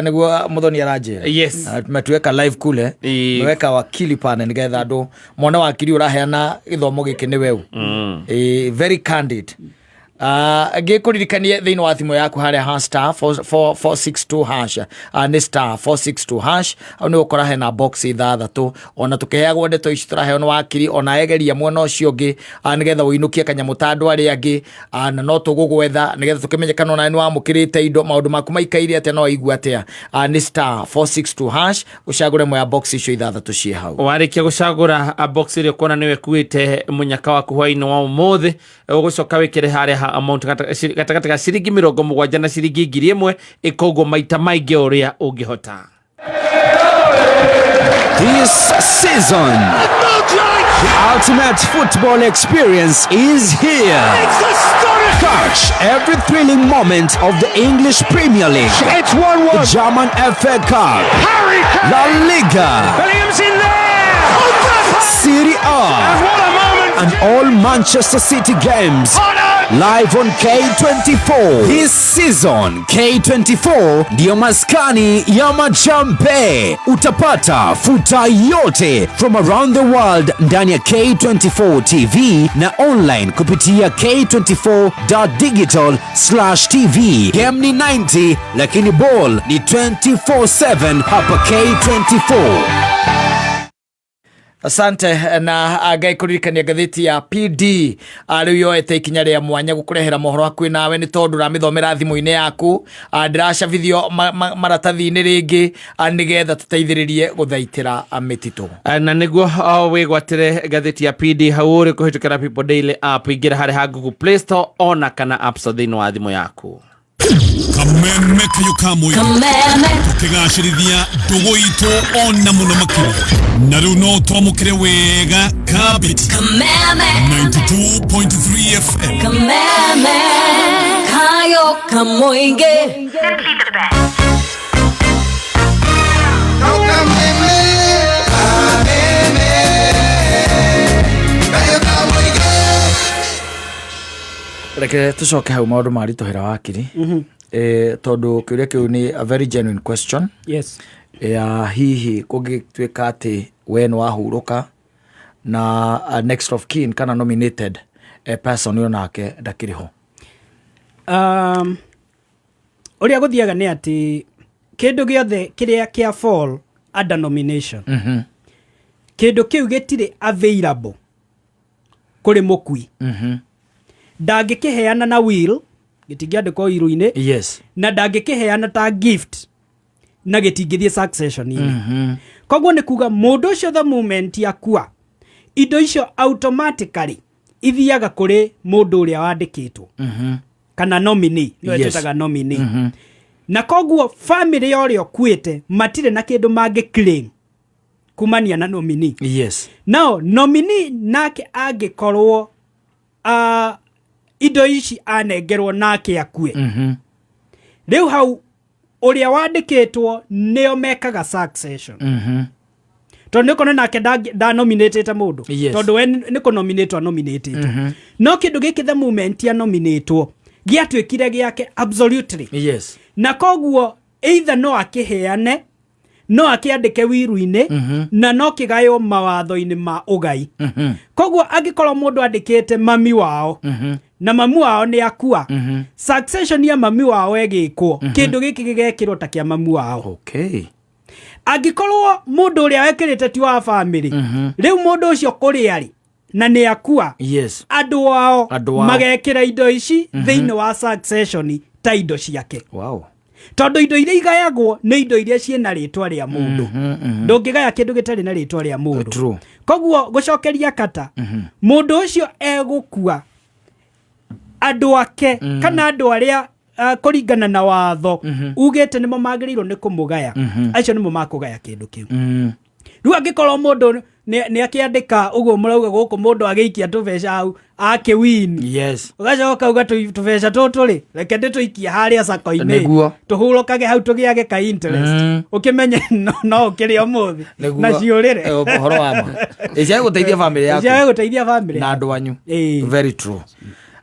nĩguo mũthoni aranjĩra. Metuweka live kule, meweka wakili pane nĩgetha andũ mone wakili ũraheana gĩthomo gĩkĩ nĩ weũ. Very candid. Ngĩkũririkanie thĩinĩ wa thimũ yaku harĩa ha star 462 hash, nĩ star 462 hash, hau nĩ ũgũkora hena box ithathatũ. Ona tũkĩheagwo ndeto ici tũraheo nĩ wakiri, ona egeria mwena ũcio ũngĩ, nĩgetha ũinũkie kanyamũ ta andũ arĩa angĩ, na no tũgũgwetha nĩgetha tũkĩmenye kana ona nĩ wamũkĩrĩte indo, maũndũ maku maikaire atĩa, no waigua atĩa. Nĩ star 462 hash, ũcagũre ĩmwe ya box icio ithathatũ ciĩ hau. Warĩkia gũcagũra a box ĩrĩa ũkuona nĩwe kuĩte mũnyaka waku hwainĩ wa ũmũthĩ, ũgũcoka wĩkĩre harĩa ha amount gatagatĩ ga ciringi 70 na ciringi 1,000, ĩkoguo maita maingĩ o ũrĩa ũngĩhota. This season, the ultimate football experience is here. Catch every thrilling moment of the English Premier League. It's 1-1. The German FA Cup, Harry Kane. La Liga, Bellingham's in there. Serie A, What a moment. and all Manchester City games. Live on K24. This season, K24 ndiyo maskani ya machampe. Utapata futa yote from around the world ndani ya K24 TV na online kupitia k24.digital/tv. Game ni 90 lakini ball ni 24/7 hapa K24. Asante na Ngai kũririkania ngathĩti ya PD rĩu yoete ikinya rĩa mwanya gũkũrehera mohoro hakuhĩ nawe nĩ tondũ ũramĩthomera thimũ-inĩ yaku. Ndĩracabithio maratathi-inĩ rĩngĩ, nĩgetha tũteithĩrĩrie gũthaitĩra mĩtitũ. Na nĩguo wĩgwatĩre ngathĩti ya PD hau ũrĩ kũhĩtũkĩra People Daily app, ingĩra harĩ ha Google Play Store ona kana App Store thĩinĩ wa thimũ yaku. Kameme kayo ka mũingĩ tũkĩgacĩrithia ndũgũ itũ ona mũno makĩria, na rĩu no twamũkĩre wega kabiti Kameme. 92.3 FM. Kameme. Kayo kamoinge. Reke tũcoke hau maũndũ maritũhĩra wakiri, tondũ kĩũria kĩu nĩ a very genuine question ya hihi kũngĩtuĩka atĩ we nĩ wahurũka na next of kin kana nominated person ũyũ nake ndakĩrĩ ho. Ũrĩa gũthiaga nĩ atĩ kĩndũ gĩothe kĩrĩa kĩa fall under nomination, kĩndũ kĩu gĩtirĩ available kũrĩ mũkui, ndangĩkĩheana na will, gĩtingĩandĩkwo will-inĩ, na ndangĩkĩheana ta gift, na gĩtingĩthiĩ succession-inĩ. Koguo nĩ kuga mũndũ ũcio the moment akua, indo icio automatically ithiaga kũrĩ mũndũ ũrĩa wandĩkĩtwo kana nominee, nĩwe twĩtaga nominee. Na koguo family ya ũrĩa ũkuĩte matirĩ na kĩndũ mangĩ claim kumania na nominee. Now nominee nake angĩkorwo indo ici anengerwo nake akue, rĩu hau ũrĩa wandĩkĩtwo nĩo mekaga succession, tondũ nĩ ũkona nake ndanominatĩte mũndũ, tondũ we nĩ kũnominatwo anominatĩtwo, no kĩndũ gĩkĩ the moment anominatwo gĩatuĩkire gĩake absolutely. Na koguo either no akĩheane, no akĩandĩke will-inĩ, na no kĩgaywo mawatho-inĩ ma ũgai. Koguo angĩkorwo mũndũ andĩkĩte mami wao na mami wao nĩ akua, succession ya mami wao ĩgĩkwo, kĩndũ gĩkĩ gĩgekĩrwo ta kĩa mami wao. Angĩkorwo mũndũ ũrĩa wekĩrĩte ti wa family, rĩu mũndũ ũcio kũrĩa rĩ na nĩ akua, andũ ao Andũ ao. magekĩra indo ici thĩinĩ wa succession ta indo ciake, tondũ indo iria igayagwo nĩ indo iria ciĩna rĩtwa rĩa mũndũ. Ndũngĩgaya kĩndũ gĩtarĩ na rĩtwa rĩa mũndũ. Koguo gũcokeria kata, mũndũ ũcio egũkua, andũ ake kana andũ arĩa kũringana na watho ugĩte nĩmo magĩrĩirwo nĩ kũmũgaya, acio nĩmo makũgaya kĩndũ kĩu. Rĩu angĩkorwo mũndũ nĩ akĩandĩka ũguo mũrauga gũkũ, mũndũ agĩikia tũbeca hau akĩwin, ũgacoka uga tũbeca tũtũ rĩ, reke ndĩtũikie harĩa sacco-inĩ, tũhurũkage hau tũgĩage ka interest, ũkĩmenye no ũkĩrĩa ũmũthĩ na ciũrĩre. Ũhoro wa ma ĩciage gũteithia family yaku. Ciage gũteithia family na andũ anyu. Ĩĩ. Very true.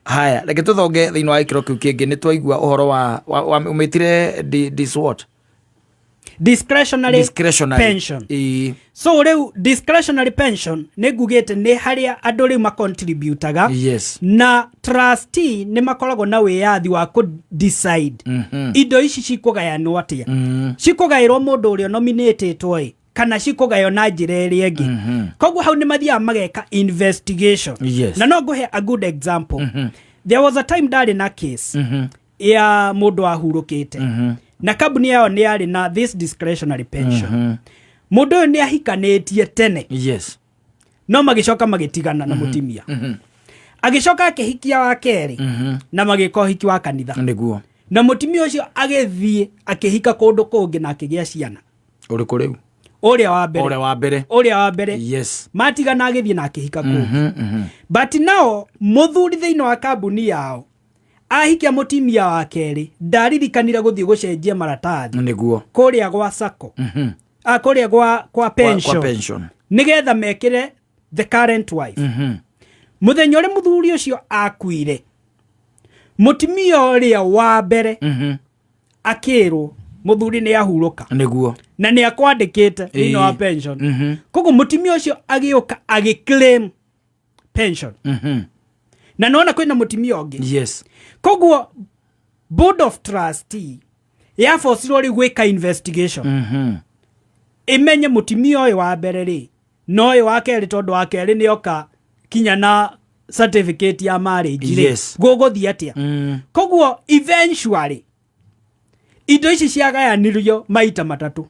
Haya, reke tũthonge thĩinĩ wa gĩkĩro kĩu kĩngĩ. Nĩ twaigua ũhoro wa ũmĩtire this what? Discretionary, Discretionary pension. Ĩĩ. So rĩu discretionary pension nĩ ngugĩte nĩ harĩa andũ rĩu macontributaga, na trustee nĩ makoragwo na wĩyathi wa kũ decide indo ici cikũgayanwo atĩa, cikũgaĩrwo mũndũ ũrĩa nominatĩtwo ĩ kana cikũgaywo na njĩra ĩrĩa ĩngĩ. Koguo hau nĩ mathiaga mageka investigation. Na no ngũhe a good example. There was a time ndarĩ na case ya mũndũ wahurũkĩte na kambuni yao nĩ yarĩ na this discretionary pension. Mũndũ ũyũ nĩ ahikanĩtie tene, no magĩcoka magĩtigana na mũtimia, agĩcoka akĩhikia wa kerĩ na magĩka ũhiki wa kanitha, na mũtimia ũcio agĩthiĩ akĩhika kũndũ kũngĩ na akĩgĩa ciana. Ũrĩkũ rĩu? Ũrĩa wa mbere. Ũrĩa wa mbere. Ũrĩa wa mbere. Matigana agĩthiĩ na akĩhika kũngĩ, but nao mũthuri thĩinĩ wa kambuni yao ahikia mũtimia wa kerĩ ndaririkanire gũthiĩ gũcenjia maratathi kũrĩa gwa sacco, kũrĩa kwa pension, kwa pension, nĩgetha mekĩre the current wife. Mũthenya ũrĩa mũthuri ũcio akuire, mũtimia ũrĩa wa mbere akĩrwo mũthuri nĩ ahurũka na nĩ akwandĩkĩte thĩinĩ wa pension. Koguo mũtimia ũcio agĩũka agĩclaim pension, na nona kwĩna mũtimia ũngĩ. Koguo board of trustee yabocirwo rĩu gwĩka investigation, ĩmenye mũtimia ũyũ wa mbere rĩ No ũyũ wa kerĩ, tondũ wa kerĩ nĩ oka kinya na certificate ya marriage rĩ, gũgũthiĩ atĩa? Koguo eventually indo ici ciagayanirio maita matatũ.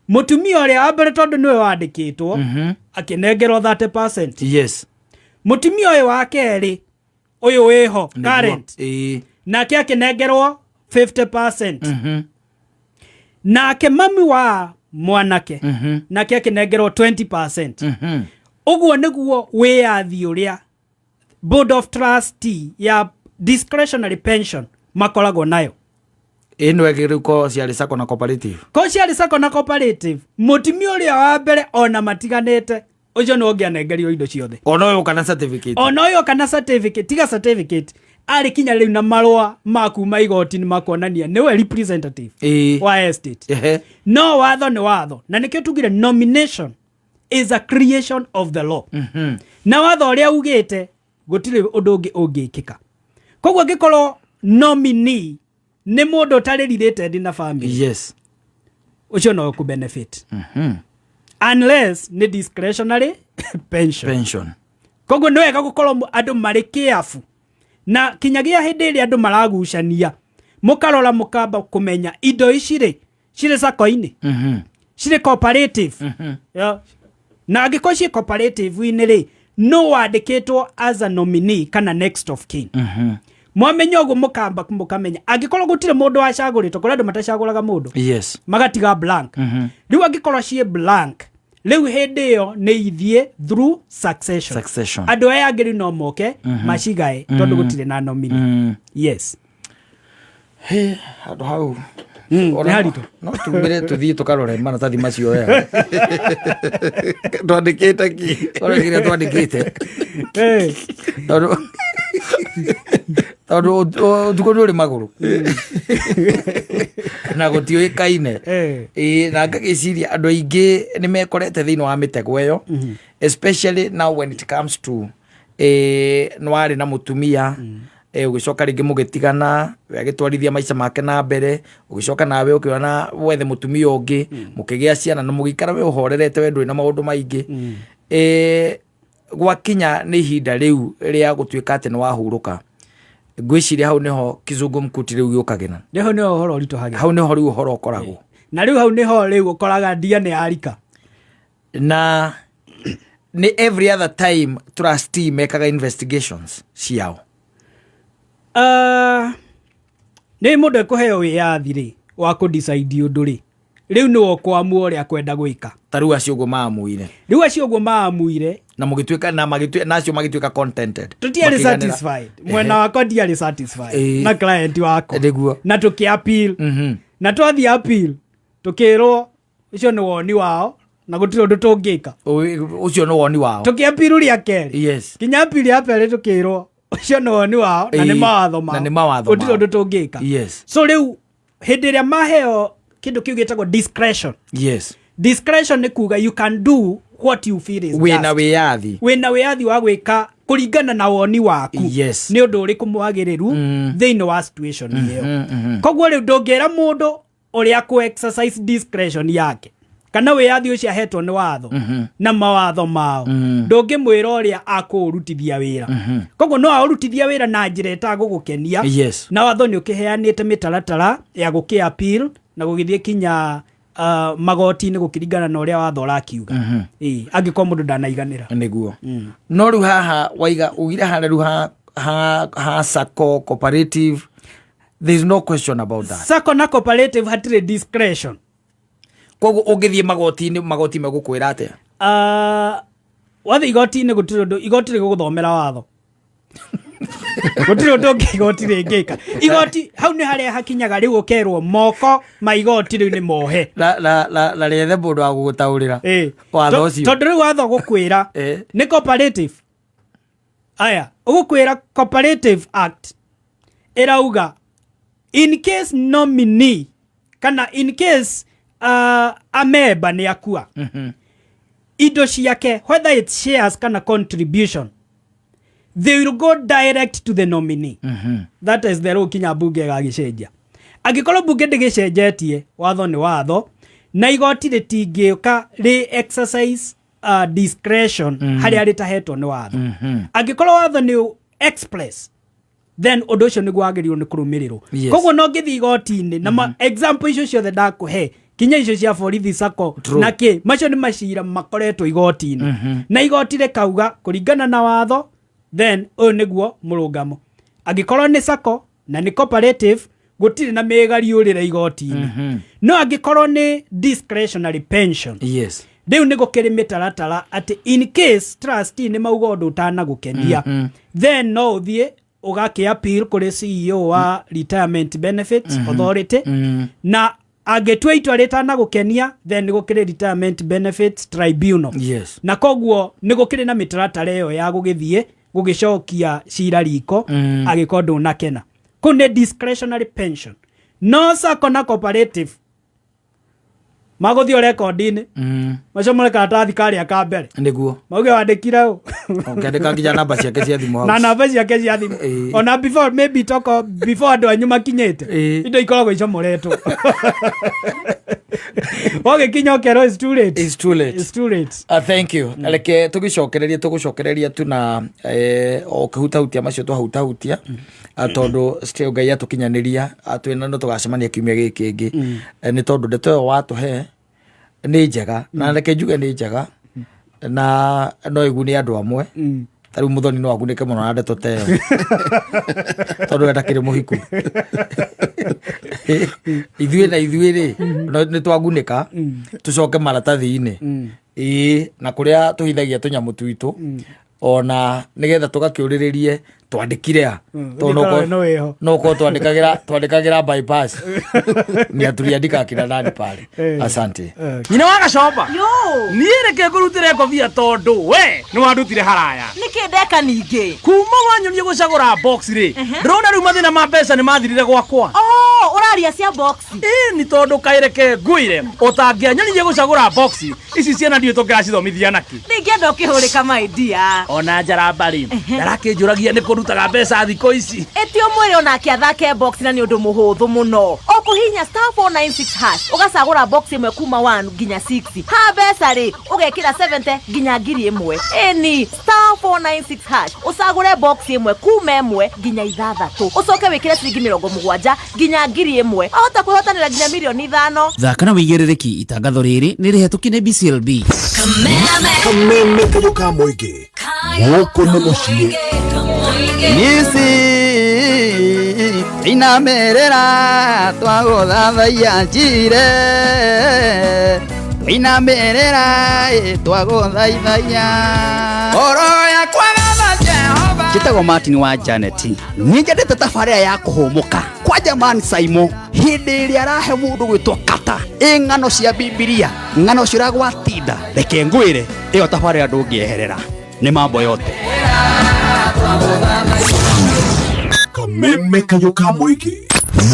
Mũtumia ũrĩa wa mbere, tondũ nĩwe wandĩkĩtwo, akĩnengerwo 30%. Mũtumia ũyũ wa kerĩ, ũyũ wĩho current, nake akĩnengerwo 50%. Nake mami wa mwanake nake akĩnengerwo 20%. Ũguo nĩguo wĩyathi ũrĩa board of trustee ya discretionary pension makoragwo nayo. Ĩno ĩngĩ rĩu ko ciarĩ sacco na cooperative. Ko ciarĩ sacco na cooperative, mũtumia ũrĩa wa mbere, ona matiganĩte, ũcio nĩwe ũngĩanengerio indo ciothe. Ona ũyũ kana certificate. Ona ũyũ kana certificate, tiga certificate, arĩ kinya rĩu na marũa ma kuma igoti-inĩ makuonania nĩwe representative wa estate. No watho nĩ watho, na nĩkĩo tugire nomination is a creation of the law. Na watho ũrĩa ugĩte gũtirĩ ũndũ ũngĩ ũngĩkĩka. Koguo angĩkorwo nominee nĩ mũndũ ũtarĩ related na family, ũcio no ũkũ benefit unless nĩ discretionary pension. Pension. Koguo nĩ wega gũkorwo andũ marĩ careful na kinyagia hĩndĩ ĩrĩa andũ maragucania, mũkarora, mũkamba kũmenya indo ici rĩ, cirĩ sacco-inĩ, cirĩ cooperative. Yeah. Na angĩkorwo ciĩ cooperative-inĩ rĩ, no wandĩkĩtwo as a nominee kana next of kin. Mwamenya ũguo, mũkamba mũkamenya angĩkorwo gũtirĩ mũndũ wacagũrĩtwo, kũrĩ andũ matacagũraga mũndũ, magatiga blank. Rĩu angĩkorwo ciĩ blank, rĩu hĩndĩ ĩyo nĩ ithiĩ through succession. Succession. Andũ aya angĩ rĩu no moke macigae tondũ gũtirĩ na nominee. Yes. He, handũ hau Nĩ haritũ. No tumire tuthiĩ tũkarore maratathi macio wega. Twandĩkĩte ki? Tũrore kĩrĩa twandĩkĩte, tondũ ũtukũ nĩ ũrĩ magũrũ na gũtiũĩkaine. Ĩĩ, na ngagĩciria andũ aingĩ nĩ mekorete thĩinĩ wa mĩtego ĩyo, especially now when it comes to nĩ warĩ na mũtumia, ũgĩcoka rĩngĩ mũgĩtigana, we agĩtwarithia maica make na mbere, ũgĩcoka nawe ũkĩona wethe mũtumia ũngĩ, mũkĩgĩa ciana na mũgĩikara we ũhorerete, we ndũrĩ na maũndũ maingĩ. Gwakinya nĩ ihinda rĩu rĩa gũtuĩka atĩ nĩ wahurũka, ngwĩciria hau nĩho kizungumkuti rĩu gĩũkagĩra. Nĩho nĩho ũhoro ũritũhagĩra. Hau nĩho rĩu ũhoro ũkoragwo. Na rĩu hau nĩho rĩu ũkoraga ndia nĩ yarika. Na nĩ every other time trustee mekaga investigations ciao? Nĩ mũndũ ekũheo wĩyathi rĩ wa kũ-decide ũndũ rĩ, rĩu nĩwe ũkũamua ũrĩa kwenda gwĩka. Ta rĩu acio ũguo maamuire. Rĩu acio ũguo maamuire. Na mũgĩtuĩka na magĩtuĩka na acio magĩtuĩka contented. Tũtiarĩ Makĩiganĩra. satisfied. Mwena wakwa ndiarĩ satisfied na client wakwa. Na tũkĩ appeal. Na twathiĩ appeal, tũkĩrwo ũcio nĩ woni wao na gũtirĩ ũndũ tũngĩka. Ũcio nĩ woni wao. Tũkĩ appeal rĩa kerĩ, kinya appeal ya kerĩ, tũkĩrwo ũcio nĩ woni wao na nĩ mawatho mao. Na nĩ mawatho Gũtirĩ mao. ũndũ tũngĩka. So rĩu hĩndĩ ĩrĩa maheo kĩndũ kĩu gĩtagwo discretion, discretion nĩ kuga you can do what you feel is Wĩna just. wĩyathi. Wĩna wĩyathi wa gwĩka kũringana na woni waku nĩ ũndũ ũrĩkũ mwagĩrĩru thĩinĩ wa situation ĩyo. Koguo rĩu ndũngĩra mũndũ ũrĩa kũ exercise discretion yake kana wĩyathi ũcio ahetwo nĩ watho na mawatho mao, ndũngĩmwĩra ũrĩa akũũrutithia wĩra. Koguo no aũrutithia wĩra na njĩra ĩtagũgũkenia. Na watho nĩ ũkĩheanĩte mĩtaratara ya gũkĩ appeal na gũgĩthiĩ kinya magoti-inĩ gũkĩringana na ũrĩa watho ũrakiuga. Ĩĩ, angĩkorwo mũndũ ndanaiganĩra. Nĩguo. No rĩu haha waiga ugire harĩa rĩu ha sacco, cooperative, there is no question about that. Sacco na cooperative hatirĩ discretion. Koguo ũngĩthiĩ magoti-inĩ, magoti megũkwĩra atĩa? Wathiĩ igoti-inĩ, gũtirĩ ũndũ igoti rĩgũgũthomera watho. Gũtirĩ ũndũ ũngĩ igoti rĩngĩka. Igoti hau nĩ harĩa hakinyaga rĩu ũkerwo moko ma igoti rĩu nĩ mohe. Na rĩethe mũndũ wa gũgũtaũrĩra watho ũcio. Tondũ rĩu watho gũkwĩra nĩ cooperative, aya ũgũkwĩra Cooperative Act ĩrauga in case nominee kana in case a member nĩ akua, indo ciake, whether it's shares kana contribution, they will go direct to the nominee. That is the rule kinya bunge ĩgagĩcenjia. Angĩkorwo bunge ndĩgĩcenjetie, watho nĩ watho na igoti rĩtingĩũka rĩ exercise. Discretion harĩa rĩtahetwo nĩ watho. Angĩkorwo watho nĩ express, then ũndũ ũcio nĩguo wagĩrĩirwo nĩ kũrũmĩrĩrwo. Koguo no ngĩthiĩ igoti-inĩ na example icio ciothe ndakũhe, kinya icio cia borithi sako na kĩ, macio nĩ macira makoretwo igoti-inĩ na igoti rĩkauga kũringana na watho, then ũyũ nĩguo mũrũngamo. Angĩkorwo nĩ sako na nĩ cooperative, gũtirĩ na mĩgariũrĩre igoti-inĩ. No angĩkorwo nĩ discretionary pension, rĩu nĩ gũkĩrĩ mĩtaratara atĩ in case trustee nĩ mauga ũndũ ũtanagũkenia, then no ũthiĩ ũgakĩ appeal kũrĩ CEO wa Retirement Benefits Authority, na angĩtua itua rĩtanagũkenia, then nĩ gũkĩrĩ Retirement Benefits Tribunal. Na koguo nĩ gũkĩrĩ na mĩtaratara ĩyo ya gũgĩthiĩ gũgĩcokia cira riko angĩkorwo ndũnakena. Kũu nĩ discretionary pension. No sacco na cooperative magũthiĩ rekondi-inĩ, macomore karatathi karĩa ka mbere, mauge wandĩkire ũ. Ũkĩandĩka nginya namba ciake cia thimũ hau. Na namba ciake cia thimũ. Ona before, maybe toko before andũ anyu makinyĩte, indo ikoragwo icomoretwo, wagĩkinya ũkerwo it's too late. It's too late. It's too late. Thank you. Reke tũgĩcokererie, tũgũcokereria tu na o kĩhutahutia macio twahutahutia. Tondũ still Ngai atũkinyanĩria, twĩna no tũgacemania kiumia gĩkĩ kĩngĩ. Nĩ tondũ ndeto ĩyo watũhe nĩ njega, na reke njuge nĩ njega na no ĩgune andũ amwe. Ta rĩu Mũthoni no agunĩke mũno na ndeto ta ĩyo tondũ we ndakĩrĩ mũhiku. Ithuĩ na ithuĩ rĩ, nĩ twagunĩka, tũcoke maratathi-inĩ, ĩĩ, na kũrĩa tũhithagia tũnyamũ twitũ, ona nĩgetha tũgakĩũrĩrĩrie twandĩkire a. Tondũ no Ũngĩkorwo no ĩho. No korwo twandĩkagĩra bypass ni atuliandika akina nani pale. Asante. Nyina wa Gacomba. Yo. Niĩ reke ngũrutĩre ngobia tondũ we nĩ wandutire haraya. Nĩkĩ ndeka ningĩ? Kuma wanyonia gũcagũra box rĩ, ndĩrona rĩu mathĩna ma mbeca nĩ mathirire gwakwa. Oh, ũraria cia box. Ĩ nĩ tondũ kaĩreke ngwĩre ũtangĩanyonirie gũcagũra box ici, ciana ndiũĩ tũngĩracithomithia nakĩ. Ndingĩenda ũkĩhũrĩka, my dear. Ona njaramba rĩ, ndarakĩnjũragia nĩ kũrutaga mbeca thikũ ici. Ĩti ũmwĩre onake athake box, na nĩ ũndũ mũhũthũ mũno. Ũkũhihinya *496# ũgacagũra box ĩmwe kuma 1 nginya 6. Ha mbeca rĩ, ũgekĩra 70 nginya 1000. Ĩni *496# ũcagũre box ĩmwe kuma 1 nginya 6, ũcoke wĩkĩre ciringi 70 nginya 1000, ahota kwĩhotanĩra nginya mirioni 5. Thaka na wĩigĩrĩrĩki. Itangatho rĩrĩ nĩ rĩhetũkie nĩ BCLB. Kameme kayũ ka mũingĩ, gũkũ nĩ mũciĩ. Nisi inamerera twagũthathaiya njire inamerera twagũthaithaia ngoro yakwa gatha Jehova. Njĩtagwo Martin wa Janet. Nĩ njendete tabarĩra ya kũhũmũka kwa Jaman Saimo hĩndĩ ĩrĩa arahe mũndũ gwĩtwo kata ĩ ng'ano cia Bibilia, ng'ano ciragwatinda. Reke ngwĩre, ĩyo tabarĩra ndũngĩeherera, nĩ mambo yote. Kameme kayũ ka mũingĩ,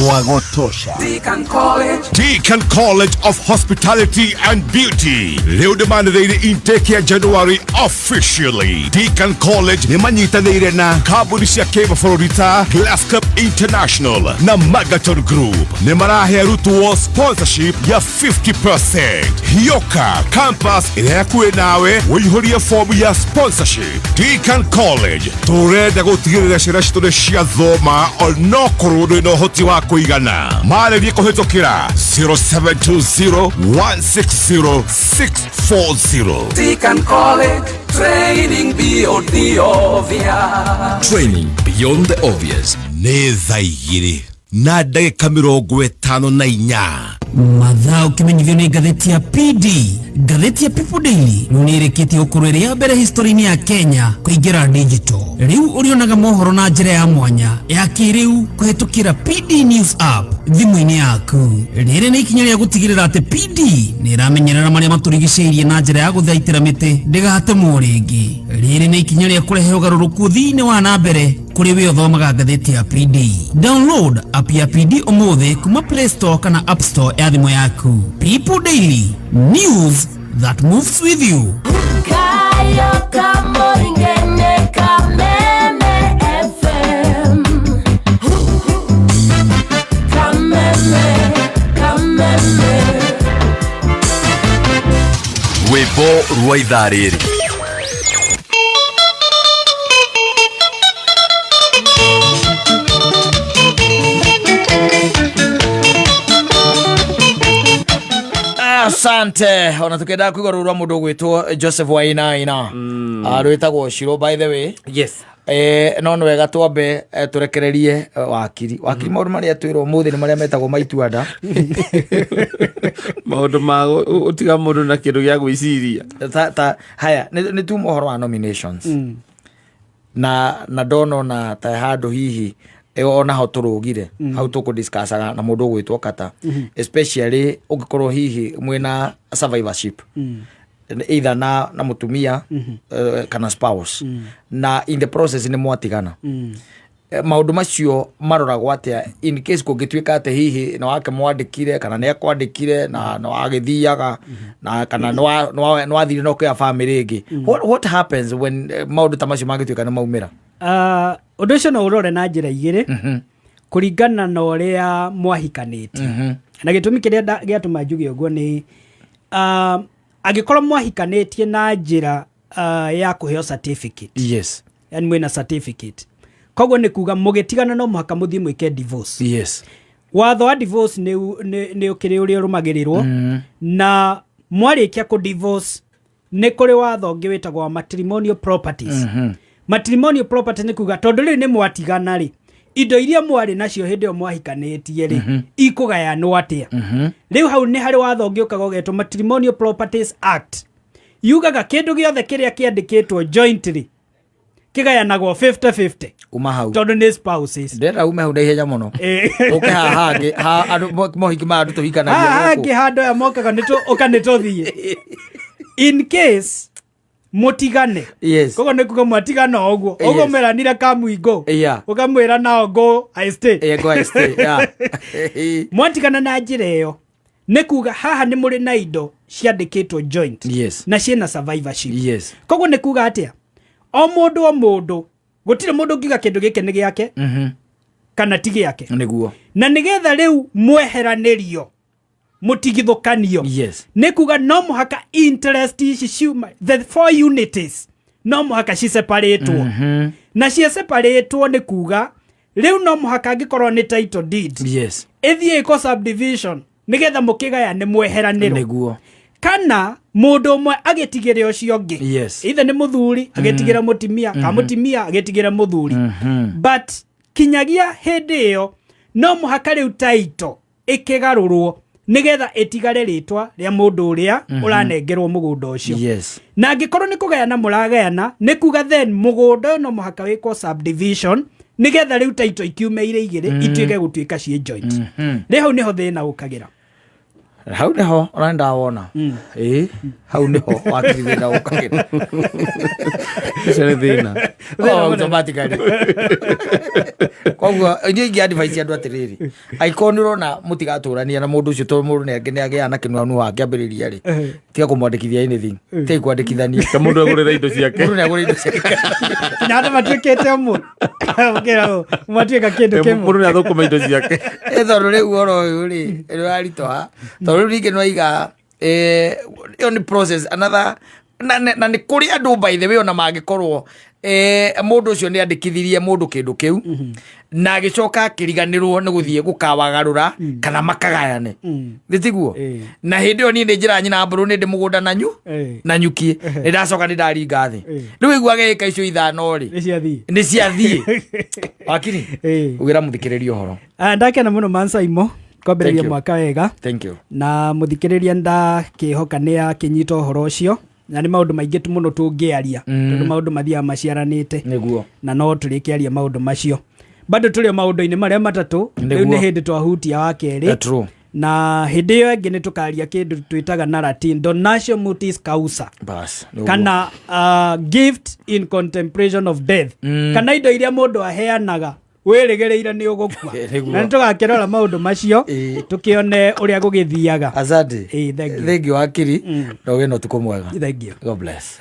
mwagotosha. Deacon College. Deacon College of Hospitality and Beauty rĩu nĩmanĩrĩire intake ya January officially. Deacon College nĩ manyitanĩire na kambuni cia kĩmabũrũri ta Glasscup International na Magaton Group. Nĩ marahe arutwo sponsorship ya 50%. Hioka campus ĩrĩa hakuhĩ nawe ũihũrie fomu ya sponsorship. Deacon College, tũrenda gũtigĩrĩra ciana citũ nĩ ciathoma onokorwo ndũrĩ na ũhoti wa kũigana. Marĩrie kũhĩtũkĩra 0720 160 640. Deacon College, training beyond the obvious. Training beyond the obvious. Nĩ thaa 2:54. Mathaa ũkĩmenyithio nĩ ngathĩti ya PD. Ngathĩti ya People Daily rĩu nĩ ĩrĩkĩtie gũkorwo ĩrĩ ya mbere history-inĩ ya Kenya kũingĩra digital. Rĩu ũrĩonaga mohoro na njĩra ya mwanya ya kĩrĩu kũhĩtũkĩra PD News app thimũ-inĩ yaku. Rĩrĩ nĩ ikinya rĩa gũtigĩrĩra atĩ PD nĩ ĩramenyerera marĩa matũrigicĩirie na njĩra ya gũthaitĩra mĩtĩ ndĩgatemwo rĩngĩ. Rĩrĩ nĩ ikinya rĩa kũrehe ũgarũrũku ũthii-inĩ wa na mbere kũrĩ we ũthomaga ngathĩti ya PD. Download app ya PD ũmũthĩ kuma Play Store kana App Store ya thimũ yaku. People Daily, news that moves with you. Kayo kamoingene Kameme FM. Kameme, Kameme. Rwĩmbo Rwa ithaa rĩrĩ. Asante. Ona tukiendaga kuigua rũru rwa mũndũ ũgwĩtwo Joseph Wainaina, rwĩtagwo Shiro, by the way. Yes. No nĩ wega twambe tũrekererie wakiri maũndũ marĩa twĩrwo ũmũthĩ nĩ marĩa metagwo maituanda. Maũndũ ma ũtiga mũndũ na kĩndũ gĩa gwĩciria. Ta haya nĩ tuma ũhoro wa nominations na ndona ona ta handũ hihi onaho tũrũgire hau tũkũdiscussaga na mũndũ ũgwĩtwo kata, especially ũngĩkorwo hihi mwĩna survivorship either na mũtumia kana spouse, na in the process nĩ mwatigana. Maũndũ macio maroragwo atĩa in case kũngĩtuĩka atĩ hihi nĩ wake mwandĩkire kana nĩ akwandĩkire na nĩ wagĩthiaga na kana nĩ wathire na ũkĩoya family ĩngĩ? What happens when maũndũ ta macio mangĩtuĩka nĩ maumĩra? Ũndũ ũcio no ũrore na njĩra igĩrĩ kũringana na ũrĩa mwahikanĩtie. Na gĩtũmi kĩrĩa gĩatũma njuge ũguo nĩ angĩkorwo mwahikanĩtie na njĩra ya kũheo certificate, yani mwĩna certificate, koguo nĩ kuga mũgĩtigana no mũhaka mũthiĩ mwĩke divorce. Watho wa divorce nĩ ũkĩrĩ ũrĩa ũrũmagĩrĩrwo, na mwarĩkia kũ divorce nĩ kũrĩ watho ũngĩ wĩtagwo wa matrimonial properties. Matrimonial property nĩ kuga tondũ rĩu nĩ mwatigana rĩ, indo iria mwarĩ nacio hĩndĩ ĩyo mwahikanĩtie rĩ, ikũgayanwo atĩa? Rĩu hau nĩ harĩ watho ũngĩ ũkaga ũgetwo Matrimonial Properties Act. Yugaga kĩndũ gĩothe kĩrĩa kĩandĩkĩtwo jointly kĩgayanagwo 50-50. Uma hau. Tondũ nĩ spouses. Ndĩrenda ume hau na ihenya mũno, ũke haha hangĩ ha andũ mohiki ma andũ tũhikanagia haha gũkũ. Hangĩ handũ aya mokaga nĩ ũka nĩ tũthiĩ in case mũtigane. Koguo nĩ kuga mwatigana o ũguo ũguo mwĩranire kamwingo, ũkamwĩra nao go I stay. Yeah, go I stay, yeah. Mwatigana na njĩra ĩyo nĩ kuga haha nĩ mũrĩ na indo ciandĩkĩtwo joint na ciĩna survivorship. Koguo nĩ kuga atĩa, o mũndũ o mũndũ, gũtirĩ mũndũ ũngiuga kĩndũ gĩkĩ nĩ gĩake kana ti gĩake. Na nĩgetha rĩu mweheranĩrio, mũtigithũkanio, nĩ kuga no mũhaka interest ici ciuma, the four unities, no mũhaka ciseparatwo. Na ciseparatwo nĩ kuga rĩu no mũhaka angĩkorwo nĩ title deed ĩthiĩ ĩko subdivision nĩgetha mũkĩgayane mweheranĩrwo, kana mũndũ ũmwe agĩtigĩre ũcio ũngĩ, either nĩ mũthuri agĩtigĩra mũtimia kana mũtimia agĩtigĩra mũthuri. But kinyagia hĩndĩ ĩyo no mũhaka rĩu title ĩkĩgarũrwo nĩgetha ĩtigare rĩtwa rĩa mũndũ ũrĩa ũranengerwo mũgũnda ũcio. Na angĩkorwo nĩ kũgayana mũragayana, nĩ kuga then mũgũnda ũyũ no mũhaka wĩkwo subdivision nĩgetha rĩu title ikiume irĩ igĩrĩ, ituĩke gũtuĩka ciĩ joint. Rĩu hau nĩho thĩna ũkagĩra. Hau nĩho ona nĩndawona, ĩĩ, hau nĩho wakiri thĩna ũkagĩra. Ũcio nĩ thĩna. Oh, automatically. Koguo inyuĩ ingĩ advice andũ atĩrĩrĩ, angĩkorwo nĩ ũrona mũtigatũrania na mũndũ ũcio, tondũ mũndũ nĩ agĩaga na kĩnuanu wakĩambĩrĩria rĩ, tiga kũmwandĩkithia anything, tiga kwandĩkithania. Ta mũndũ agũrĩre indo ciake. Mũndũ nĩ agũrĩre indo ciake. Kinya andũ matuĩkĩte ũmwe. Ũkĩra matuĩka kĩndũ kĩmwe. Mũndũ nĩ athũkũma indo ciake. Tondũ rĩu ũhoro ũyũ rĩ nĩ ũraritũha, tondũ rĩu ningĩ nĩwaiga ĩyo nĩ process another, na nĩ kũrĩ andũ, by the way, ona mangĩkorwo mũndũ ũcio nĩ andĩkithirie mũndũ kĩndũ kĩu na agĩcoka akĩriganĩrwo nĩ gũthiĩ gũkawagarũra kana makagayane, nĩ tiguo? Na hĩndĩ ĩyo niĩ nĩ njĩra nyina mbũrũ nĩ ndĩ mũgũnda nanyu na nyuki nĩ ndacoka nĩ ndaringa thĩ. Rĩu iguaga ĩka icio 5 rĩ Nĩ ciathiĩ. Nĩ ciathiĩ. Wakiri, ugĩra mũthikĩrĩria ũhoro. Ndakena mũno Mansaimo Thank kwambĩrĩria you. mwaka wega. Thank you. Na mũthikĩrĩria ndakĩhoka nĩ akĩnyita ũhoro ũcio, na nĩ maũndũ maingĩ mũno tũngĩaria, tondũ maũndũ mathiaga maciaranĩte. Na no tũrĩkĩaria maũndũ macio bado tũrĩ o maũndũ-inĩ marĩa matatũ. Rĩu nĩ hĩndĩ twahutia wa kerĩ. True. Na hĩndĩ ĩyo ĩngĩ nĩ tũkaria kĩndũ twĩtaga na Latin donatio mortis causa, Bas, nĩguo. kana gift in contemplation of death, kana indo iria mũndũ aheanaga wĩrĩgĩrĩire nĩ ũgũkua. Na nĩ tũgakĩrora maũndũ macio tũkĩone ũrĩa gũgĩthiaga. Asante. Thank you. Thank you, wakiri, na ũgĩe na ũtukũ mwega. Thank you. God bless.